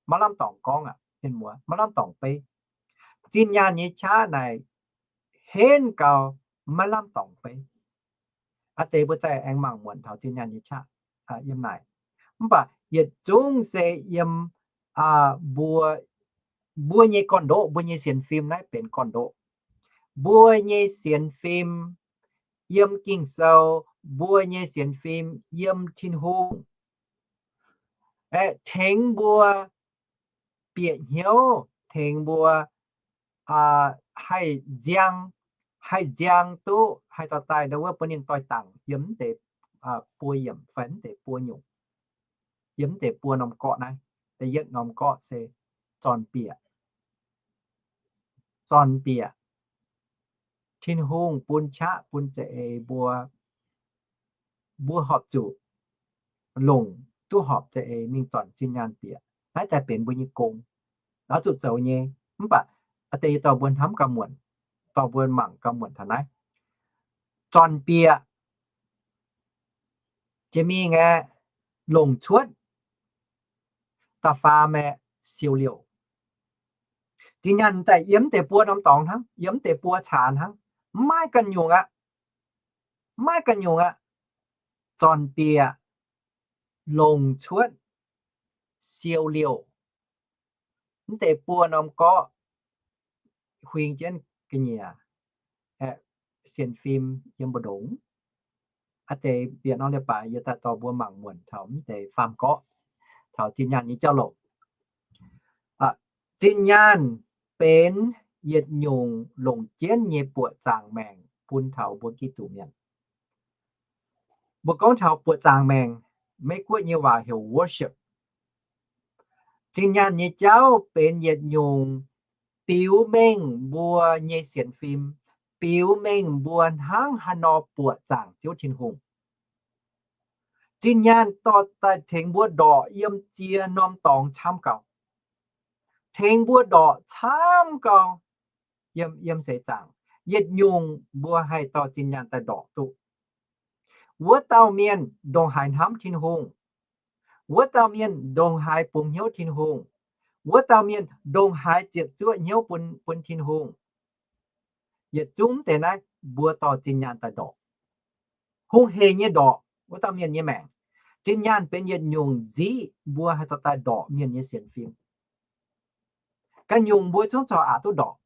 maiv lamh dorngc gorngv aqv, mienh muoz, maiv lamh dorngc beiv. Zinh nyaanh nyei qaqv naaic henv gau, maiv lamh dorngc beiv. Aa deix mbuo daaih aengx mangc muonc taux zinh nyaanh nyei qaqv yiem naaic. Mv baac yietc zungv se yiem mbuo, mbuo nyei gorn-ndoqv, mbuo nyei sienx fim naaiv benx gorn-ndoqv. Mbuo nyei sienx fim yiem Ging-Sou, mbuo nyei sienx fim yiem Tin-Hungh, aeqv, tengx mbuo bieqc hnyouv, tengx mbuo haih nziang, haih nziang duqv, haih dorh daaih ndau wuov bun ninh doix dangc yiem mv deix buo yiemc fai mv deix buo nyungc, yiem mv deix buo norm gorqv naaiv. Da'yietv norm gorqv se zorn-bieqc. Zorn-bieqc. Tin-Hungh bun qaqv bun za'eix mbuo, mbuo horpc zuqc longc duqv horpc za'eix mingh zornc zinh nyaanh bieqc. Naaiv daaih benx mbuo nyei gong, oix zuqc zoux nyei. Mv baac a'deix dorh mbuo hnamv gauh muonc, dorh mbuo mangc gauh muonc taux naaiv. Zorn-bieqc jiex mingh aeqv, longc cuotv, da'faam aeqv, siou liouh. Zinh nyaanh daaih yiem deix buo norm dorngx hnangv, yiem deix buo caax hnangv, mv maaih ganh nyungc aqv. Mv maaih ganh nyungc aqv. Zorn-bieqc, longc cuotv, siou liouh. Mv deix buo norm gorqv huing jienv ga'nyiec, aeqv, sienx fim yiem mbu'ndongx. A'deix bieqc norm leiz-baaix yie daaih dorh mbuo mangc muonc taux mv deix faam gorqv, taux zinh nyaanh nyei jauv-louc. Zinh nyaanh benx yietc nyungc longc jienv nyei buoqc zaangc maengc bun taux mbuo Giduc mienh. Mbuo gorngv taux buoqc zaangc maengc, Meiv-Guoqv nyei waac heuc worship. Zinh nyaanh nyei jauv benx yietc nyungc biux mengh mbuo nyei sienx fim, biux mengh mbuo hnangv haaix nor buoqc zaangc Ziouv Tin-Hungh. Zinh nyaanh dorh daaih tengx mbuo ndorqc yiem ziex norm dorngx camv gau. Tengx mbuo ndorqc camv gau. Yiem, yiem seix zaangc, yietc nyungc mbuo haih dorh zinh nyaanh daaih ndorqc duqv. Wuov dauh mienh ndongc haaix hnamv Tin-Hungh, wuov dauh mienh ndongc haaix bungx hnyouv Tin-Hungh, wuov dauh mienh ndongc haaix ziepc zuoqv hnyouv bun, bun Tin-Hungh. Yietc zungv deix naaiv mbuo dorh zinh nyaanh daaih ndorqc. Hungh heic nyei ndorqc wuov dauh mienh nyei maengc. Zinh nyaanh benx yietc nyungc nziqv mbuo haih dorh daaih ndorqc mienh nyei sienx fim. Ganh nyungc mbuo zungv corc aqc duqv ndorqc,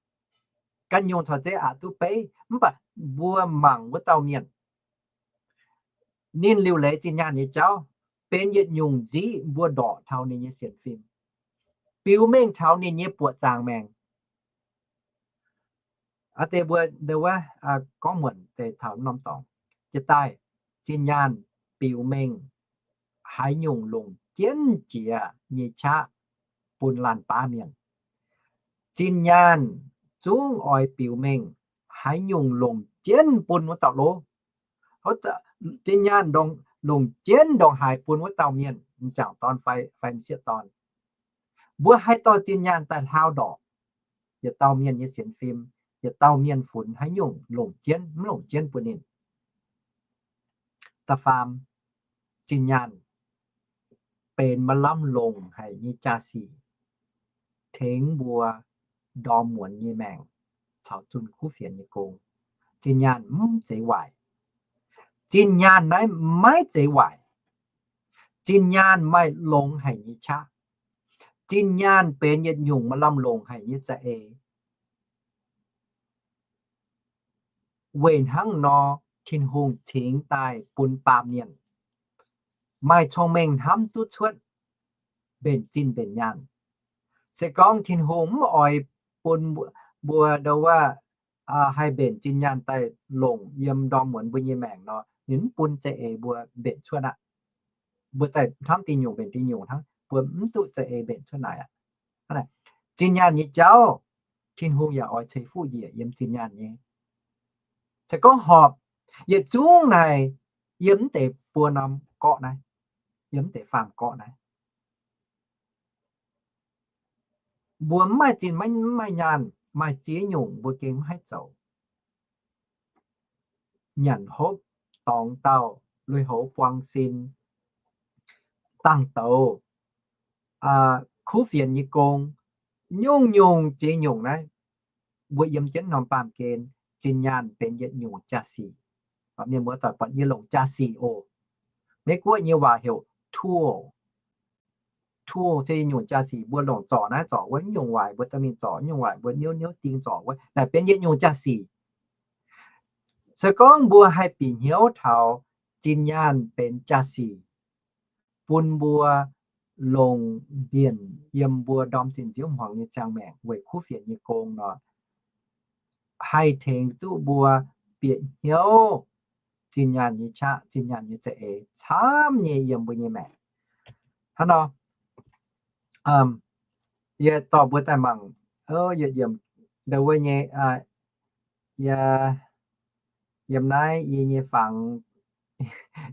ganh nyungc corc zeiz aqc duqv beiv, mv baac mbuo mangc wuov dauh mienh, ninh liuc leiz zinh nyaanh nyei jauv benx yietc nyungc nziqv mbuo ndorqc taux ninh nyei sienx fim, biux mengh taux ninh nyei buoqc zaangc maengc. Aa deix mbuo ndau wuov gorngv muonc deix taux norm dorngx, jiex daaih zinh nyaanh biux mengh haaix nyungc longc jienv jiex nyei qaqv bun laanh baav mienh. Zinh nyaanh zungv oix biux mengh haaix nyungc longc jienv bun wuov dauh lov. Zinh nyaanh longc jienv ndongc haaix bun wuov dauh mienh, m'jangc dorn fai, fai m'sieqv dorn. Mbuo haih dorh zinh nyaanh daaih hlauv ndorqc yietc dauh mienh nyei sienx fim, yietc dauh mienh funx haaix nyungc longc jienv, mv longc jienv bun ninh. Da'faam, zinh nyaanh benx maaih lamh longc haic nyei jaa-sic tengx mbuo ndorm muonz nyei maengc caux zunh kuv fienx nyei gong. Zinh nyaanh mv zeiz waaic. Zinh nyaanh naaiv maiv zeiz waaic. Zinh nyaanh maaih longx haic nyei qaqv. Zinh nyaanh benx yietc nyungc maaih lamh longc haic nyei za'eix. Weic hnangv nor, Tin-Hungh cingx daaih bun baamh mienh maaih cong-mengh hnamv duqv cuotv mbenc zinh mbenc nyaanh. Se gorngv Tin-Hungh mv oix bun mbuo ndau wuov haih mbenc zinh nyaanh daaih longc yiem ndorm muonz mbuo nyei maengc nor, ninh mv bun za'eix mbuo mbenc cuotv aqv. Mbuo daaih hnamv diuh nyungc mbenc diuh nyungc hnangv, mbuo mv duqv za'eix mbenc cuotv naaic aqv. Zinh nyaanh nyei jauv, Tin-Hungh yaac oix ceix fuqv njiec yiem zinh nyaanh nyei. Se gorngv horpc, yietc zungv naaic yiem mv deix buo norm gorqv naaiv, yiem mv deix faam gorqv naaiv. Mbuo mv maaih zinh maiv, mv maaih nyaanh, maaih ziex nyungc mbuo gengh mv haih zoux. Nyanc hopv, dorngx dauh, lui-houx buang sin, dangh douz, kuv fienx nyei gong, nyungc-nyungc ziex nyungc naaiv, mbuo yiem jienv norm baamh gen, zinh nyaanh benx yietc nyungc jaa-sic. Mienh muoz-doic, buatc yie longc jaa-sic oc. Meiv Guoqv nyei waac heuc tool. Tool se nyungc jaa-sic mbuo longc zorc naaiv zorc wuov, nyungc waaic mbuo dorh mingh zorc, nyungc waaic mbuo niouv niouv ding zorc wuov, naaic benx yietc nyungc jaa-sic. Se gorngv mbuo haih bieqc hnyouv taux zinh nyaanh benx jaa-sic bun mbuo longc mbienc yiem mbuo ndorm zinh nziouv hmuangx nyei ziangh maengc weic kuv fienx nyei gong nor, haih tengx duqv mbuo bieqc hnyouv zinh nyaanh nyei qaqv, zinh nyaanh nyei za'eix camv nyei yiem mbuo nyei maengc. Hnangv nor, yie dorh mbuo daaih mangc, yietc yiemc ndau wuov nyei, yie, yiem naaiv yie nyei fangx,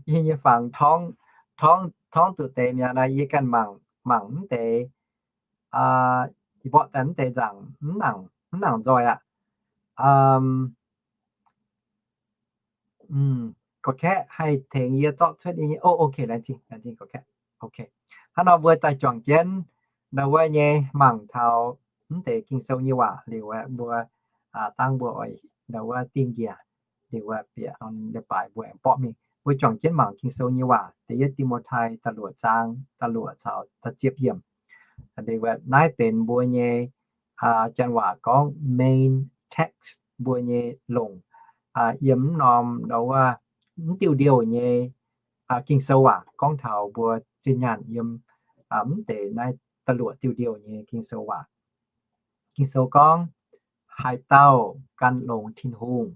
yie nyei fangx torngv, torngv, torngv zuqc deix mi'aqv nor, yie ganh mangc, mangc mv deix, yie mborqv daaih mv deix nzaangc, mv nangc, mv nangc nzoih aqv. Gorqv-kaeqv haih tengx yie zorqv cuotv nyei. O, ok, laengz zingh, laengz zingh gorqv-kaeqv. Ok, hnangv nor mbuo daaih juangc jienv ndau wuov nyei mangc taux mv deix Ging-Sou nyei waac liuz aeqv, mbuo dangv mbuo oix ndau wuov dingh njiec liuz aeqv, bieqc leiz-baaix mbuo aengx borqv mingh. Mbuo juangc jienv mangc Ging-Sou nyei waac, da'yietv Ti^mo^tai da'luoqc zaang da'luoqc caux da'ziepc yiemc. Naaiv benx mbuo nyei, janx waac gorngv main text, mbuo nyei longc yiem mv norm ndau wuov mv diuh ndiouh nyei Ging-Sou waac gorngv taux mbuo zinh nyaanh yiem mv deix naaiv da'luoqc diuh ndiouh nyei Ging-Sou waac. Ging-Sou gorngv, haaix dauh gan longx Tin-Hungh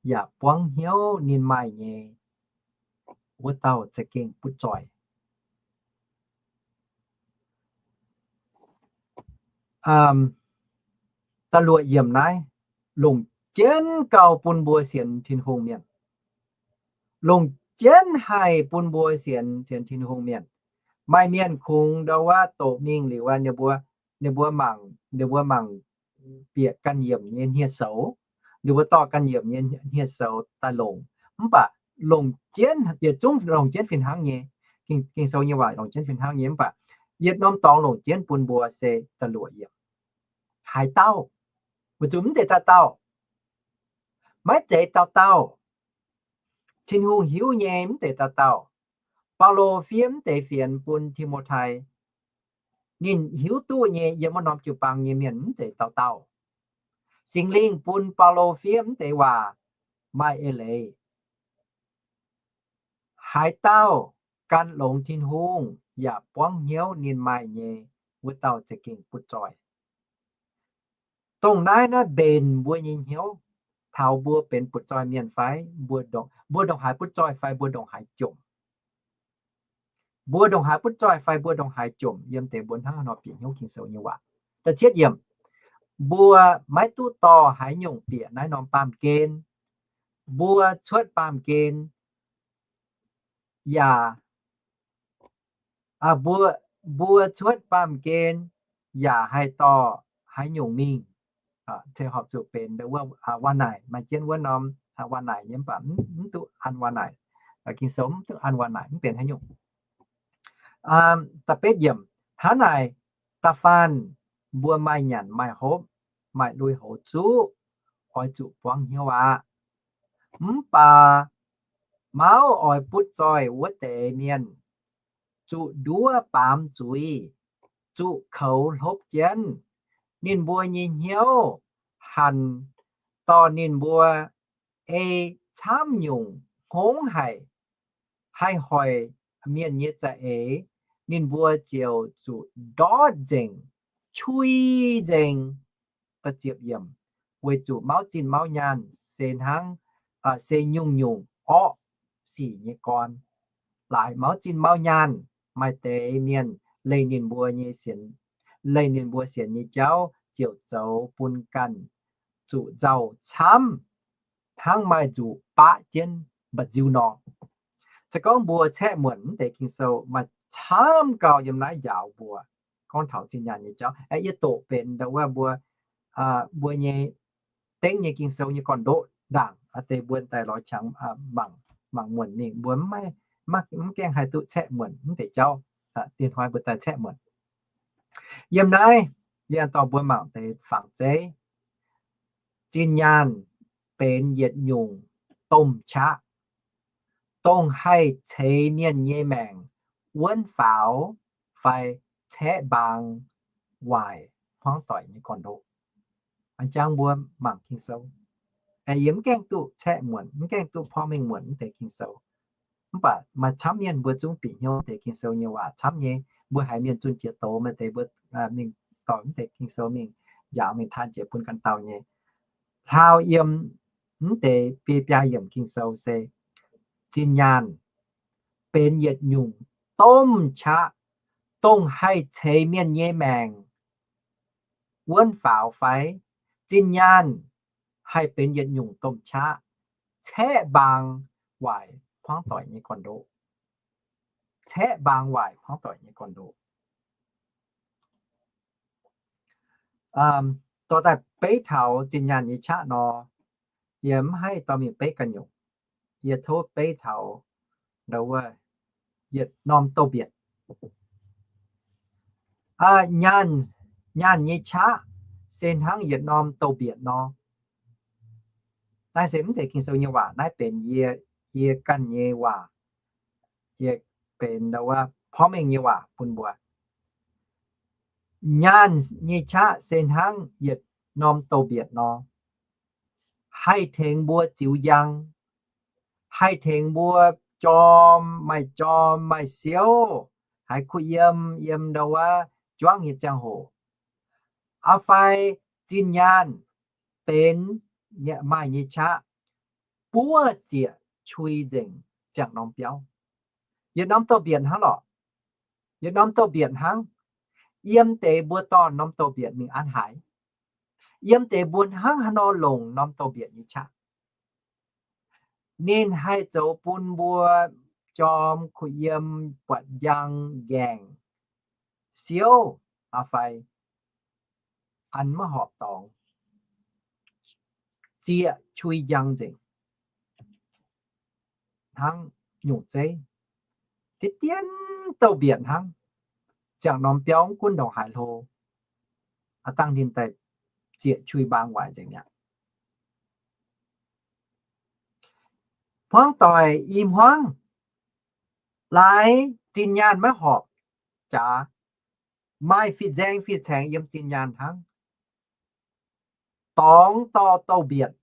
yaac buangv hnyouv ninh maaih nyei, wuov dauh za'gengh butv zoih. Da'luoqc yiemc naaiv longc jienv gauh bun mbuo sienx Tin-Hungh mienh. Longc jienv haih bun mbuo sienx, sienx Tin-Hungh mienh. Maaih mienh kungx ndau wuov doqc mingh liuz wuov, ninh mbuo, ninh mbuo mangc, ninh mbuo mangc bieqc ganh yiemc nyei hniev-soux, ninh mbuo dorh ganh yiemc nyei hniev-soux daaih longc. Mv baac longc jienv, yietc zungv longc jienv fih hnangv nyei. Ging, Ging-Sou nyei waac longc jienv fih hnangv nyei, mv baac yietc norm dorngx longc jienv bun mbuo se da'luoqc yiemc. Haaix dauh? Weic zuqc mv zeiz dauh dauh. Maiv zeiz dauh dauh. Tin-Hungh hiuv nyei mv zeiz dauh dauh. Baulo fiev mv deix fienx bun Ti^mo^tai. Ninh hiuv duqv nyei yiem wuov norm jiu-baang nyei mienh mv zeiz dauh dauh. Singx Lingh bun Baulo fiev mv deix waac maaih eix leiz. Haaix dauh gan longx Tin-Hungh yaac buangv hnyouv ninh maaih nyei, wuov dauh za'gengh butv zoih. Dongh naaiv naaiv mbenc mbuo nyei hnyouv taux mbuo benx butv zoih mienh fai mbuo ndongc, mbuo ndongc haaix butv zoih fai mbuo ndongc haaix jomc. Mbuo ndongc haaix butv zoih fai mbuo ndongc haaix jomc yiem deix mbuo hnangv haaix nor bieqc hnyouv Ging-Sou nyei waac. Da'cietv yiemc, mbuo maiv duqv dorh haaix nyungc bieqc naaiv norm baamh gen. Mbuo cuotv baamh gen yaac, mbuo, mbuo cuotv baamh gen yaac haih dorh haaix nyungc mingh. Ceix horpc zuqc benx wuov waac-naaic, maaih jienv wuov norm waac-naaic nyei mv baac mv duqv an waac-naaic. Ging-Sou mv duqv an waac-naaic mv benx haaix nyungc. Da'betv yiemc, hnangv naaic, da'faanh mbuo maaih nyanc maaih hopv, maaih lui-houx zuqv, oix zuqc buangv hnyouv aqv. Mv baac mauv oix butv zoih wuov deix mienh zuqc nduov baamz zuiz, zuqc koux hlopv jienv. Ninh mbuo nyei hnyouv hanc dorh ninh mbuo ei camv nyungc hngongx haic, haih hoic mienh nyei za'eix, ninh mbuo ziouc zuqc ndortv nzengc, cui nzengc. Weic zuqc mauv zinh mauv nyaanh se hnangv, se nyungc-nyungc orqv sic nyei gorn. Laaix mauv zinh mauv nyaanh, maaih deix mienh leih ninh mbuo nyei sienx, leih ninh mbuo sienx nyei jauv ziouc zoux bun ganh zuqc nzauh camv, hnangv maaih nzuqc baqv jienv mba'nziu nor. Se gorngv mbuo caeqv muonc mv deix Ging-Sou maaih camv gau yiem naaiv njaaux mbuo gorngv taux zinh nyaanh nyei jauv. Yie doqc benx ndau wuov mbuo, mbuo nyei dengv nyei Ging-Sou nyei gorn-ndoqv ndaangc, deix mbuo daaih lorz qangx mangc, mangc muonc mingh. Mbuo mv gaengh haih duqv caeqv muonc mv deix jauv. Diex hnoi mbuo daaih caeqv muonc. Yiem naaiv yie dorh mbuo mangc deix fangx zeiv. Zinh nyaanh benx yietc nyungc domh qaqv, dongh haih ceix mienh nyei maengc wuonv faaux fai caeqv mbaang waaic hmuangv doic nyei gorn-ndoqv. A'jang mbuo mangc Ging-Sou. Yie mv gaengh duqv caeqv muonc, mv gaengh duqv porv mengh muonc mv deix Ging-Sou. Mv baac maaih camv mienh mbuo zungv bieqc hnyouv deix Ging-Sou nyei waac camv nyei. Mbuo haiz mienh zunh jiex doz maaih deix mbuo mingh doic mv deix Ging-Sou mingh njaaux mingh taan jiex bun ganh dauh nyei. Hlaau yiem mv deix biei biaa yiemc Ging-Sou se zinh nyaanh benx yietc nyungc domh qaqv, dongh haih ceix mienh nyei maengc wuonv faaux fai? Zinh nyaanh haih benx yietc nyungc domh qaqv, caeqv mbaang waaic hmuangv doic nyei gorn-ndoqv. Caeqv mbaang waaic hmuangv doic nyei gorn-ndoqv. Dorh daaih beiv taux zinh nyaanh nyei qaqv nor, yie mv haih dorh mingh beiv ganh nyungc. Yie tov beiv taux wuov yietc norm douz-mbietc. Nyaanh, nyaanh nyei qaqv se hnangv yietc norm douz-mbietc nor. Naaiv se mv zeiz Ging-Sou nyei waac, naaiv benx yie, yie ganh nyei waac. Yie benx porv mengh nyei waac bun mbuo. Nyaanh nyei qaqv se hnangv yietc norm douz-mbietc nor, haih tengx mbuo ziux njang, haih tengx mbuo jorm, maaih jorm maaih siouv, haiz kuh yiem, yiem ndau wuov juangv nyei ziangh hoc. Aa fai zinh nyaanh benx maaih nyei qaqv buov zieqc qui nzengc ziangh norm biauv. Yietc norm douz-mbietc hnangv lorqc. Yietc norm douz-mbietc hnangv. Yiem deix mbuo dorh norm douz-mbietc mingh an haaix? Yiem deix mbuo hnangv haaix nor longc norm douz-mbietc nyei qaqv? Ninh haih zoux bun mbuo jorm, kuh yiem, buatc njang, nqaengc, siouv, aa fai an maiv horpc dorngx, zieqc qui njang nzengc hnangv nyungc zeiv. Deix dien douz-mbietc hnangv. Ziangh norm biauv mv gunv ndongc haaix hlo, aa dangh ninh daaih zieqc qui mbaang waaic nzengc mi'aqv. Hmuangv doic i hmuangv laaix zinh nyaanh maiv horpc jaax, maaih fih nzaeng fih caengx yiem zinh nyaanh hnangv. Dorngx dorh douz-mbietc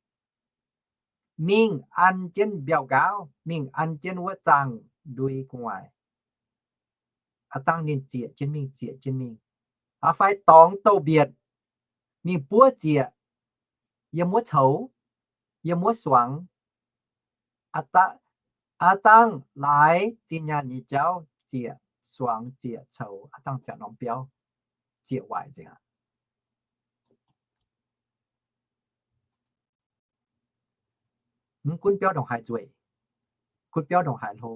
mingh an jienv mbiauh nqaauv, mingh an jienv wuov zaangh ndui gu'nguaaic. Aa dangh ninh zieqc jienv mingh, zieqc jienv mingh. Aa fai dorngx douz-mbietc mingh buov zieqc yiem wuov coux, yiem wuov suangx. Aa dangh laaix zinh nyaanh nyei jauv zieqc suangx zieqc coux, aa dangh ziangh norm biauv zieqc waaic nzengc aqv. Mv gunv biauv ndongc haaix nzueic, gunv biauv ndongc haaix hlo,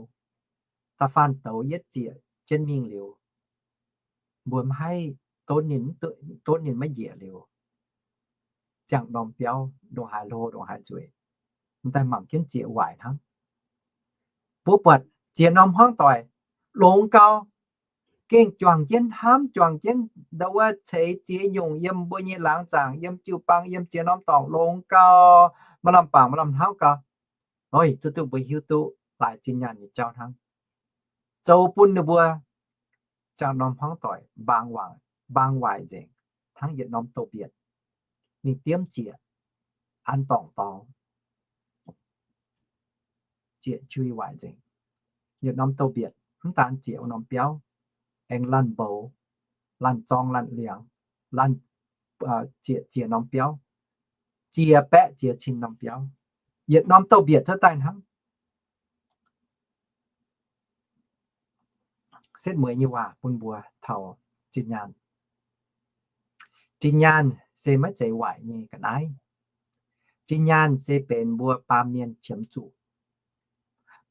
da'faanh douz yietv zieqc jienv mingh liuz, mbuo mv haih donv ninh, donv ninh maiv njiec liuz, ziangh norm biauv ndongc haaix hlo ndongc haaix nzueic, m'daaih mangc jienv zieqc waaic hnangv. Mbuo buatc ziex norm hmuangv doic longx gau, gengh juangc jienv hnamv, juangc jienv ndau wuov ceix ziex nyungc yiem mbuo nyei laangz zaangc, yiem jiu-baang, yiem ziex norm dorngx longx gau, maaih lamh bangc maaih lamh hnamv gau. Oix zuqc duqv mbuo hiuv duqv laaix zinh nyaanh nyei jauv hnangv, zoux bun ninh mbuo ziangh norm hmuangv doic mbaang waaic, mbaang waaic nzengc, hnangv yietc norm douz-mbietc mingh diemv zieqc an dorngc dorngx, zieqc qui waaic nzengc. Yietc norm douz-mbietc mv daan zieqc wuov norm biauv, aengx laanh mboux, laanh zorng, laanh liangx, laanh zieqc ziex norm biauv, ziex baeqv ziex cin norm biauv, yietc norm douz-mbietc cuotv daaih hnangv. Setv mueiz nyei waac bun mbuo taux zinh nyaanh. Zinh nyaanh se maiv zeiz waaic nyei ga'naaiv. Zinh nyaanh se benx mbuo baamh mienh qiemx zuqc.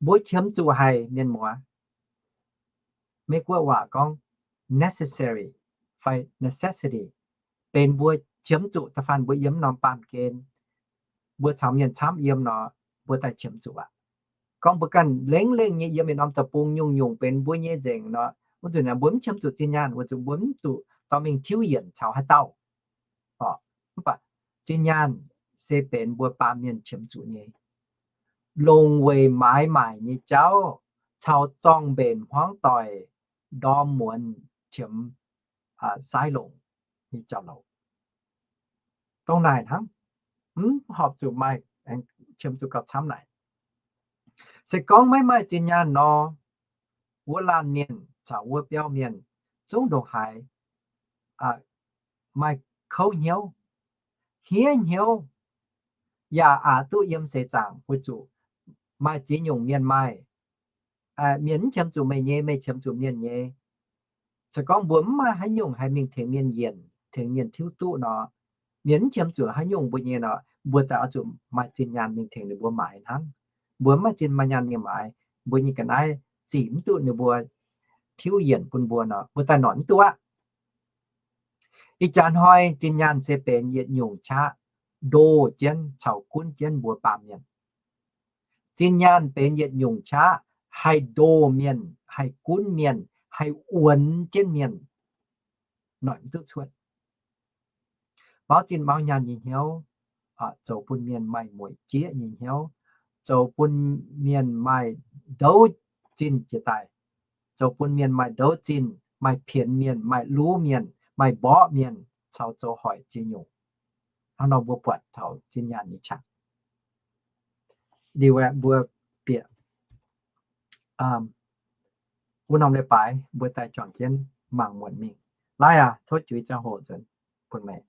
Mbuo qiemx zuqc haic mienh muoz. Meiv-Guoqv waac gorngv necessary fai necessity, benx mbuo qiemx zuqc da'faanh mbuo yiem norm baamh gen, mbuo caux mienh camv yiem nor, mbuo daaih qiemx zuqc aqv. Gorngv mbuo ganh lengh lengh nyei yiem yietc norm deic-bung nyungc-nyungc benx mbuo nyei nzengc nor, wuov nzunc mbuo mv qiemx zuqc zinh nyaanh, wuov nzunc mbuo mv zuqc dorh mingh tiuv yienc caux haaix dauh. Mv baac zinh nyaanh se benx mbuo baamh mienh qiemx zuqc nyei, longc weic maaiz maaic nyei jauv caux zorng-mbenc hmuangv doic ndorm muonz qiemx saaiv longc nyei jauv-louc. Dongh naaic hnangv, mv horpc zuqc maaih Aengx qiemx zuqc gauh camv naaic. Se gorngv maiv maaih zinh nyaanh nor, wuov laanh mienh caux wuov biauv mienh zungv ndongc haaix maaih kouv hnyouv, hniev hnyouv, yaac aqc duqv yiem seix zaangc weic zuqc maaih ziex nyungc mienh maaih. Mienh mv qiemx zuqc meih nyei, meih qiemx zuqc mienh nyei. Se gorngv mbuo mv maaih haaix nyungc haih mingh tengx mienh yienc, tengx mienh tiuv duqv nor, mienh mv qiemx zuqc haaix nyungc mbuo nyei nor, mbuo daaih oix zuqc maaih zinh nyaanh mingh tengx ninh mbuo maaiz hnangv. Mbuo mv maaih zinh maaih nyaanh mingh maaiz, mbuo nyei ga'naaiv zic mv duqv ninh mbuo tiuv yienc bun mbuo nor, mbuo daaih noic mv duqv aqv. Ih jaax hnoi zinh nyaanh se benx yietc nyungc qaqv ndoh jienv caux gunv jienv mbuo baamh mienh. Zinh nyaanh benx yietc nyungc qaqv haih ndoh mienh, haih gunv mienh, haih wuonx jienv mienh, noic mv duqv cuotv. Mauv zinh mauv nyaanh nyei hnyouv zoux bun mienh maaih mueic jieqv nyei hnyouv, zoux bun mienh maaih ndouv zinh jiex daaih, zoux bun mienh maaih ndouv zinh, maaih pienx mienh, maaih luv mienh, maaih mborqv mienh, caux zoux hoic ziex nyungc. Hnangv nor mbuo buatc taux zinh nyaanh nyei qaqv. Liuz aeqv, mbuo bieqc wuov norm leiz-baaix mbuo daaih juangc jienv mangc muonc mingh. Laaiv aac, tov juix ziangh hoc nzuonx bun meih.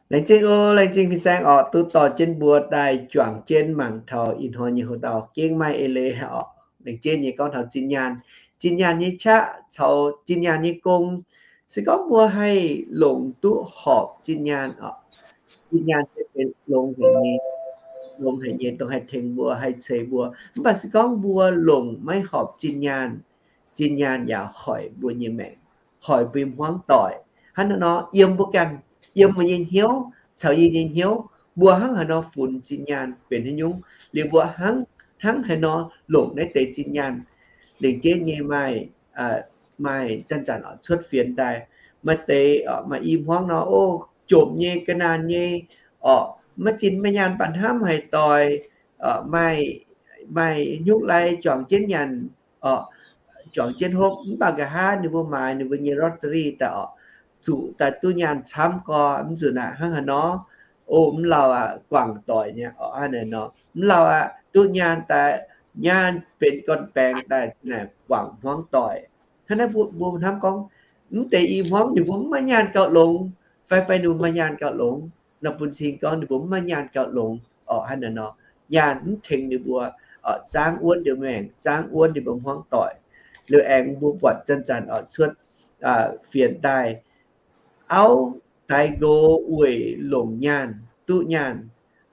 Laengz zingh oc, laengz zingh fin-saeng orqc, duqv dorh jienv mbuo daaih juangc jienv mangc taux ih hnoi nyei hoc-dauh gengh maaih eix leiz orqc. Laengz zingh nyei gorngv taux zinh nyaanh, zinh nyaanh nyei qaqv caux zinh nyaanh nyei gong. Se gorngv mbuo haih longc duqv horpc zinh nyaanh orqc, zinh nyaanh se benx longx haic nyei, longx haic nyei dongh haih tengx mbuo, haih ceix mbuo. Mv baac se gorngv mbuo longc maiv horpc zinh nyaanh, zinh nyaanh yaac hoic mbuo nyei maengc, hoic mbuo hmuangv doic. Hnangv naaiv nor, yiem mbuo ganh, yiem mbuo nyei hnyouv caux yie nyei hnyouv, mbuo hnangv haaix nor funx zinh nyaanh benx haaix nyungc, liuz mbuo hnangv, hnangv haaix nor longc naaiv deix zinh nyaanh. Lengc jeiv nyei maaih, maaih zanc-zanc oix cuotv fienx daaih, maaih deix maaih i hmuangv nor, o, jomc nyei, ga'naanh nyei, orqc, maiv zinh maiv nyaanh baac hnamv haic doic, maaih, maaih nyungc lai juangc jienv nyanc, orqc, juangc jienv hopv, mv baac nqa'haav ninh mbuo maaiz ninh mbuo nyei lottery daaih orqc, zuqc daaih duqv nyaanh camv gorx, mv zuqc naaic hnangv haaix nor. O, mv lauh aqv, guangc doic nyei orqc, hnangv naaiv nor. Mv lauh aqv, duqv nyaanh daaih, nyaanh benx gorn-baengx daaih naaic guangc hmuangv doic. Hnangv naaiv mbuo, mbuo hnamv gorngv, mv deix i hmuangv ninh mbuo mv maaih nyaanh gauh longx, fai, fai ninh mbuo maaih nyaanh gauh longx, nor bun cing gorngv ninh mbuo mv maaih nyaanh gauh longx orqc, hnangv naaiv nor. Nyaanh mv tengx ninh mbuo, orqc, zaangv wuonv ninh mbuo maengc, zaangv wuonv ninh mbuo hmuangv doic. Liuz aengx mbuo buatc zanc-zanc orqc cuotv fienx daaih, auv daix nqox weic longc nyaanh duqv nyaanh,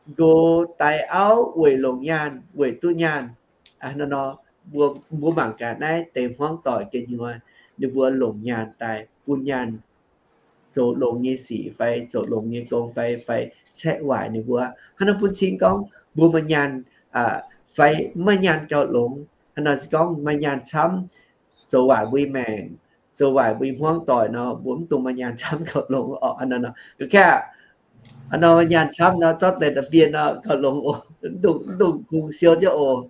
nqox daix auv weic longc nyaanh weic duqv nyaanh. Hnangv nor, mbuo, mbuo mangc gaax naaiv deix hmuangv doic ga'nyuoz, ninh mbuo longc nyaanh daaih bun nyaanh zoux longx nyei sic fai zoux longx nyei gong fai, fai caeqv waaic ninh mbuo. Hnangv nor bun cing gorngv mbuo maaih nyaanh fai mv maaih nyaanh gauh longx. Hnangv nor se gorngv maaih nyaanh camv zoux waaic mbuo nyei maengc, zoux waaic mbuo nyei hmuangv doic nor, mbuo mv dungx maaih nyaanh camv gauh longx orqc. Hnangv nor nor, kaav, hnangv nor maaih nyaanh camv nor, zorqv deix da'bienh nor gauh longx oc. Mv dungx, mv dungx kungx siou jienv oc.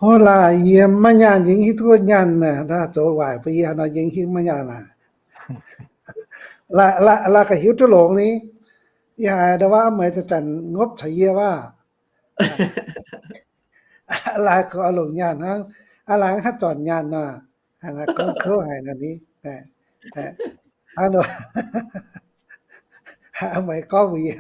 Ov, laaix yie maiv nyaanh yie hiuv duqv nyaanh naaic, zoux waaic bun yie nor yie hiuv maiv nyaanh naaic. Laaix, laaix gauh hiuv duqv longx ni. Yie haiz ndau wuov meih zanc-zanc ngopv caux yie wuov. Laaix kungx oix longc nyaanh hnangv. Laaix haaix zornc nyaanh nor, gorngv kouv haic nor ni. Meih gorngv mbuox yie,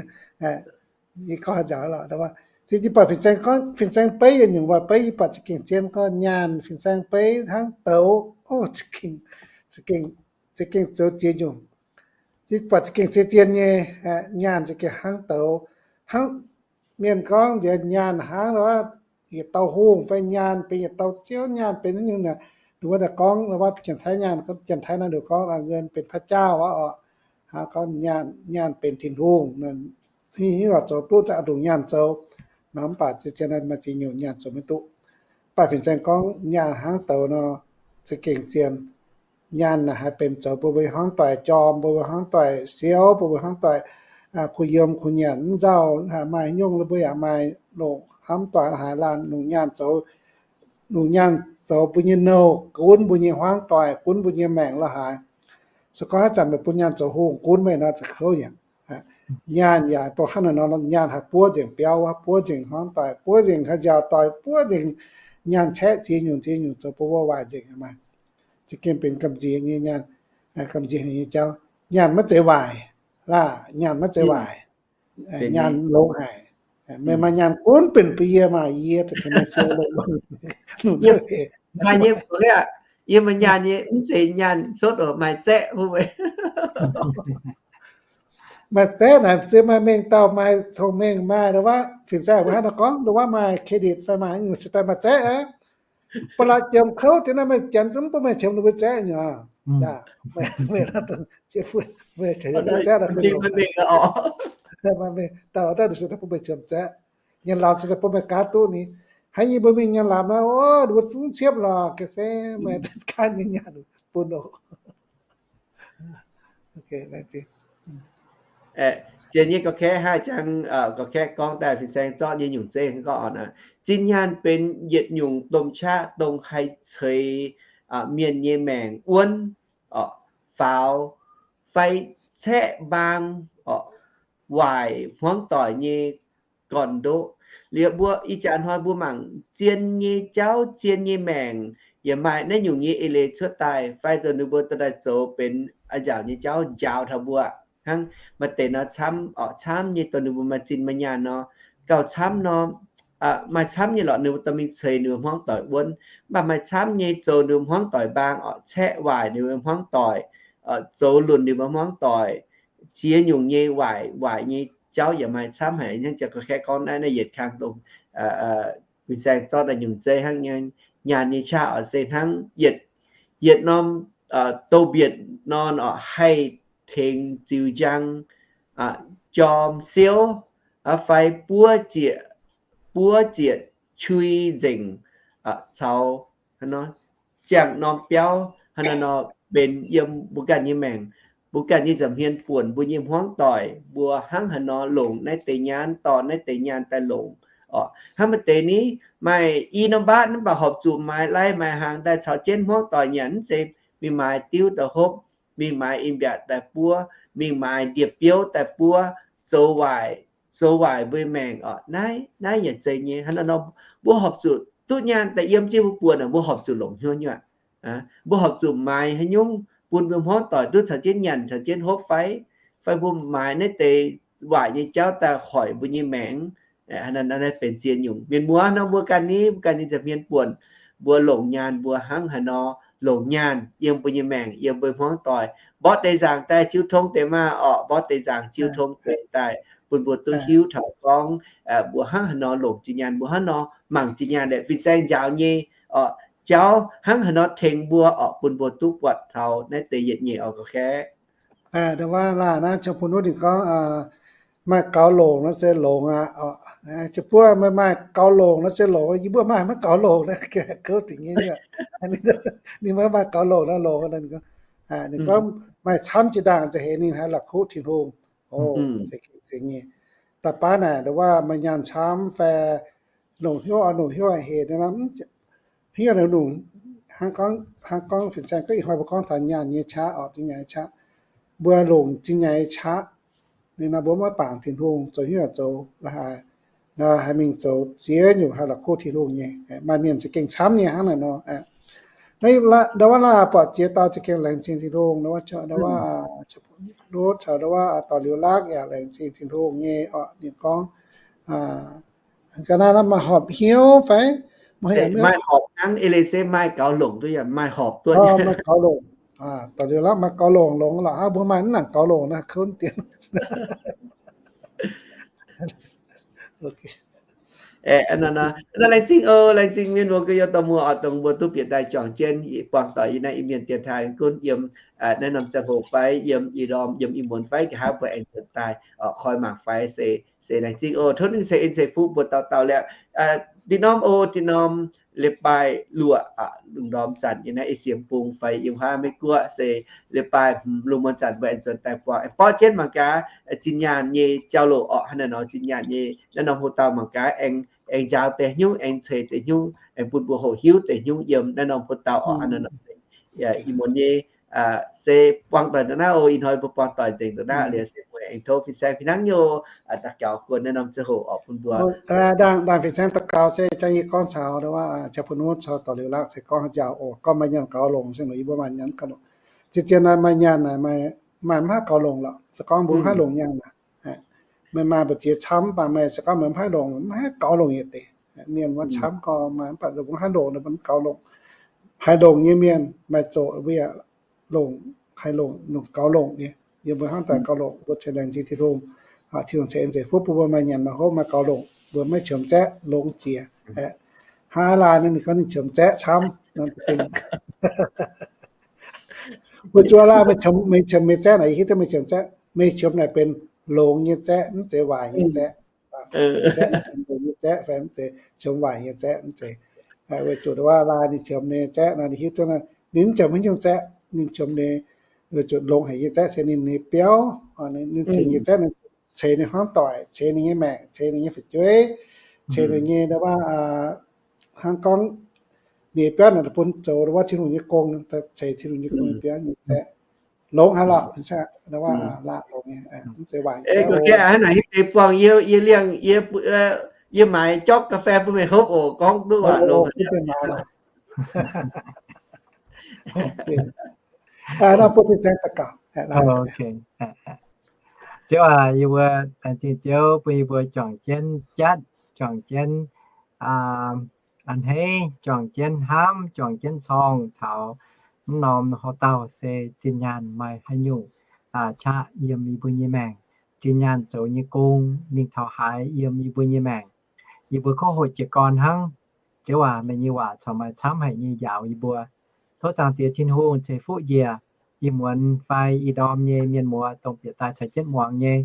yie gorngv njaaux lorqc. Yie buatc fin-saeng gorngv, fin-saeng beiv yietc nyungc waac beiv yie buatc za'gengh zien gorngv nyaanh fin-saeng beiv hnangv douz. O, za'gengh, za'gengh zoux ziex nyungc. Yie buatc za'gengh zien zien nyei, nyaanh za'gengh hnangv douz. Hnangv mienh gorngv nziex nyaanh hnangv yietc dauh hungh fai nyaanh benx yietc dauh ziouv, nyaanh benx haaix nyungc naaic, ninh mbuo daaih gorngv wuov janx-taiv nyaanh, janx-taiv naaiv ninh gorngv เงินเป็นพระเจ้า wuov orqc. Gorngv nyaanh, nyaanh benx Tin-Hungh, hingv zoux duqv daaih longc nyaanh zoux. Nor mv baac zien zien maaih ziex nyungc nyaanh zoux maiv duqv. Mv baac fin-saeng gorngv nyaanh hnangv douz nor, za'gengh zien. Nyaanh naaic haih benx zoux bun mbuo hmuangv doic jorm, bun mbuo hmuangv doic siou, bun mbuo hmuangv doic kuh yiem kuh nyanc mv nzauh. Maaih haaix nyungc mbuo yaac maaih longc hmuangv doic la'haaix laanh longc nyaanh zoux, longc nyaanh zoux mbuo nyei nouh, gunv mbuo nyei hmuangv doic, gunv mbuo nyei maengc la'haaix. Se gorngv haaix zanc meih bun nyaanh zoux hungh gunv meih nor, za'gengh kouv yaac. Nyaanh yaac dongh hnangv naaiv nor, nyaanh haih buov nzengc biauv, buov nzengc hmuangv doic, buov nzengc haaix nziaaux doic, buov nzengc nyaanh caeqv ziex nyungc ziex nyungc zoux bun wuov waaic nzengc maah. Za'gengh benx gamh nziex nyei nyaanh, gamh nziex nyei jauv. Nyaanh maiv zeiz waaic, laah, nyaanh maiv zeiz waaic. Nyaanh longx haic. Meih maaih nyaanh gunv benx bun yie maah, yie da'tengx meih siou longx. Maaih nyei, yie maaih nyaanh nyei, mv zeiz nyaanh sotv oc, maaih zaeqv wuov. Maaih zaeqv naaic se maaih mengh dauh maaih cong-mengh maaih, ndongc wuov fin-saeng mbuo hnangv nor gorngv, ndongc wuov maaih credit fai maaih nyungc se daaih maaih zaeqv aqv. Ba'laqc jomc kouv deix naaiv meih janx mv bun meih qiemx ninh mbuo zaeqv nyei aqv. Meih, meih, meih qiemx zaeqv, dauh daaih se daaih bun meih qiemx zaeqv. Nyanc lamz se daaih bun meih gaav duqv ni. Haiz yie mbuo mingh nyanc lamz nor, o, ninh mbuo zungv ciepv lorqc, ga'sie meih gaanv nyei nyanc bun oc. Zien nyei gorqv-kaeqv hnangv jangx gorqv-kaeqv gorngv daaih fin-saeng zorqv nyei nyungc zeiv gorngv oc, zinh nyaanh benx yietc nyungc domh qaqv dongh haih ceix mienh nyei maengc wuonv, faaux, fai caeqv mbaang, waaic hmuangv doic nyei gorn-ndoqv. Liuz mbuo ih jaax hnoi mbuo mangc zien nyei jauv, zien nyei maengc yaac maaih naaiv nyungc nyei eix leiz cuotv daaih, fai dongh ninh mbuo dorh daaih zoux benx a'nziaauc nyei jauv njaaux taux mbuo. Hnangv maaih deix nor camv, camv nyei dongh ninh mbuo maaih zinh maaih nyaanh nor, gauh camv nor, maaih camv nyei lorqc ninh mbuo dorh mingh ceix ninh mbuo hmuangv doic wuonv. Mv baac maaih camv nyei zoux ninh mbuo hmuangv doic mbaang oc, caeqv waaic ninh mbuo hmuangv doic, zoux lunc ninh mbuo hmuangv doic, ziex nyungc nyei waaic, waaic nyei jauv yaac maaih camv haic. Hnangv jangx gorqv-kaeqv gorngv naaiv, naaiv yietc kang dongh fin-saeng zorqv daaih nyungc zeiv hnangv nyaanh nyei qaqv oc, se hnangv yietc, yietc norm douz-mbietc nor oc, haih tengx ziux njang, jorm siouv, fai buov zietc, buov zietc qui nzengc, caux ziangh norm biauv hnangv naaiv nor benx yiem mbuo ganh nyei maengc, mbuo ganh nyei nza'hmien buonc mbuo nyei hmuangv doic, mbuo hnangv haaix nor longc naaiv deix nyaanh, dorh naaiv deix nyaanh daaih longc oc. Hnangv maaih deix ni, maaih i norm mbatv mv baac horpc zuqc maaiz lai maaiz hnaangx daaih caux jienv hmuangv doic nyanc, mv zeiz mingh maaiz diuv daaih hopv, mingh maaiz in-mbiatc daaih buov, mingh maaiz ndie-biouv daaih buov, zoux waaic, zoux waaic mbuo maengc oc. Naaiv, naaiv yaac zeiz nyei. Hnangv naaiv nor, mbuo horpc zuqc duqv nyaanh daaih yiem jienv mbuo buonc, mbuo horpc zuqc longc hnyouv nyuoqc. Mbuo horpc zuqc maaiz haaix nyungc bun mbuo hmuangv doic duqv caux jienv nyanc, caux jienv hopv fai, fai mbuo maaiz naaiv deix waaic nyei jauv daaih hoic mbuo nyei maengc. Naaiv benx ziex nyungc. Mienh muoz nor, mbuo ganh ni, mbuo ganh nyei nza'hmien buonc, mbuo longc nyaanh mbuo hnangv haaix nor longc nyaanh yiem mbuo nyei maengc, yiem mbuo hmuangv doic. Mborqv deix nzaangc daaih jiu tong deix maah oc, mborqv deix nzaangc jiu tong deix daaih bun mbuo duqv hiuv taux gorngv mbuo hnangv haaix nor longc zinh nyaanh, mbuo hnangv nor mangc zinh nyaanh, fin-saeng njaaux nyei oc, jauv hnangv haaix nor tengx mbuo oc, bun mbuo duqv buatc taux naaiv deix yietc nyeic oc, gorqv-kaeqv. Ndongc wuov laah naaiv Ziangh Bun Nuotv ninh gorngv, maaih gaux longc nor se longx aqv. Jiex buov meih maaih gaux longc nor se longx, yie mbuo maaih maiv gaux longc naaiv, kouv dingc nyei. Ninh maiv maaih gaux longc nor longx. Ninh gorngv maaih camv jiex ndaangc nza'heix ninh haih la'kuqv Tin-Hungh. Zeiz nyei. Da'baav naaic ndongc wuov maaih nyaanh camv fai longc hnyouv, longc hnyouv hec nor, hnyouv longc, hnangv gorngv fin-saeng gorngv ih hnoi mbuo gorngv taux nyaanh nyei qaqv oc, zinh nyaanh nyei qaqv. Mbuo longc zinh nyaanh nyei qaqv, ninh nor mbuo maiv bangc Tin-Hungh, zoux hnyouv zoux la'haaix, nor haih mingh zoux ziex nyungc haih la'kuqv Tin-Hungh nyei. Maaih mienh za'gengh camv nyei hnangv naaic nor. Ndongc wuov laah buatc ziex dauh za'gengh laengz zingh Tin-Hungh, ndongc wuov, ndongc wuov dorh liuz lakv yaac laengz zingh Tin-Hungh nyei oc. Ninh gorngv, ga'naaiv nor maaih horpc hnyouv fai? Maaih horpc hnangv, eix leiz se maaih gaux longc duqv yaac maaih horpc duqv. Maaih gaux longc, dorh liuz lakv maaih gaux longc, longc lorqc hnangv mbuo maaih mv nangc gaux longc naaiv, kouv dien. Laengz zingh oc, laengz zingh mienh muoz gu'nyuoz dorh muoz oc, dongh mbuo duqv bieqc daaih juangc jienv buangh doic yiem naaiv Iu-Mienh dienx taaih gunv yiem naaiv norm ziangh hoc fai yiem ih ndorm, yiem ih muonz fai nqa'haav mbuo aengx duqv daaih oc, koi mangc fai se, se laengz zingh oc. Tov ninh ceix en ceix fuqv mbuo dauh dauh liuz. Dinh norm oc, dinh norm leiz-baaix luoqc lungh ndorm zanc yiem naaiv Esie Bung fai yiem wuov Meiv Guoqv se leiz-baaix hmz lungh muonz zanc mbuo aengx nzuonx daaih buangh, aengx borqv jienv mangc gaax zinh nyaanh nyei jauv-louc orqc, hnangv naaiv nor zinh nyaanh nyei naaiv norm hoc-dauh mangc gaax aengx, aengx njaaux deix hnyouv, aengx ceix deix hnyouv, aengx bun mbuo hoqc hiuv deix hnyouv yiem naaiv norm hoc-dauh orqc, hnangv naaiv nor. Ih muonz nyei se buangh doic ndongc naaiv oc. Ih hnoi mbuo buangh doic nzengc ndongc naaiv liuz se mbuo aengx tov fin-saeng fih hnangv nyei oc. Daux gaux guon naaiv norm ziangh hoc oc bun mbuo. Ndaangc fin-saeng daux gaux se jang yie gorngv caux wuov, jang bun wuov caux dorc liuz laqv se gorngv haaix nziaaux oc, gorngv maaih nyaanh gaux longc se nor yie mbuo maaih nyaanh gaux longc. Zien-zien naaiv maaih nyaanh naaic maaih mv haih gaux longc lorqc. Se gorngv mbuo mv haih longc nyaanh naaic, meih maaih mbu'ziex camv, mv baac meih se gorngv meih mv haih longc, mv haih gaux longc yietc deix. Mienh wuov camv gorngv maaih, mv baac mbuo mv haih longc, mv gaux longc. Haih longc nyei mienh maaih zoqc mbuo yaac longc, haih longc, longc gaux longc nyei. Yie mbuo hnamv daaih gaux longc, mbuo ceix laengz zingh Tin-Hungh. Tin-Hungh ceix en ceix fuqv bun mbuo maaih nyanc maaih hopv maaih gaux longc, mbuo maiv qiemx zaeqv longx jiex. Hnangv aav laai naaiv ninh gorngv ninh qiemx zaeqv camv. Mbuo zuov laai meih qiemx, meih qiemx meih zaeqv naaic, yie hiuv duqv meih qiemx zaeqv. Meih qiemx naaic benx longx nyei zaeqv, mv zeiz waaic nyei zaeqv. Zaeqv, longx nyei zaeqv fai mv zeiz qiemx waaic nyei zaeqv, mv zeiz. Weic zuqc waac laai ninh qiemx ninh zaeqv naaic, ninh hiuv duqv naaiv ninh mv qiemx haaix nyungc zaeqv, ninh qiemx ninh weic zuqc longx haic nyei zaeqv se ninh nyei biauv. Ninh ceix nyei zaeqv, ninh ceix ninh hnamv doic, ceix ninh nyei maengc, ceix ninh nyei fu'jueiv, ceix ninh nyei waac, hnangv gorngv ninh biauv naaic bun zoux waac Tin-Hungh nyei gong, ceix Tin-Hungh nyei gong nyei biauv nyei zaeqv. Longx haic lorqc, laaih longx nyei, mv zeiz waaic. Hnangv naaic hiuv deix buangh yie, yie liangh, yie maaiz jopv ga'fei bun meih hopv oc, gorngv duqv waac longx. Ziouv aac, yie mbuo laengz zingh Ziouv bun yie mbuo juangc jienv jatv, juangc jienv a'hneiv, juangc jienv hnamv, juangc jienv corng taux mv norm horqc dauh se zinh nyaanh maaih haaix nyungc qaqv yiem yie mbuo nyei maengc. Zinh nyaanh zoux nyei gong mingh taux haaix yiem yie mbuo nyei maengc, yie mbuo kov hoqc jiez gorn hnangv. Ziouv aac, meih nyei waac corc maaih camv haic nyei njaaux yie mbuo. Tov Zaangc Diex Tin-Hungh ceix fuqv njiec ih muonz fai ih ndorm nyei mienh muoz dongh bieqc daaih caux jienv muangx nyei,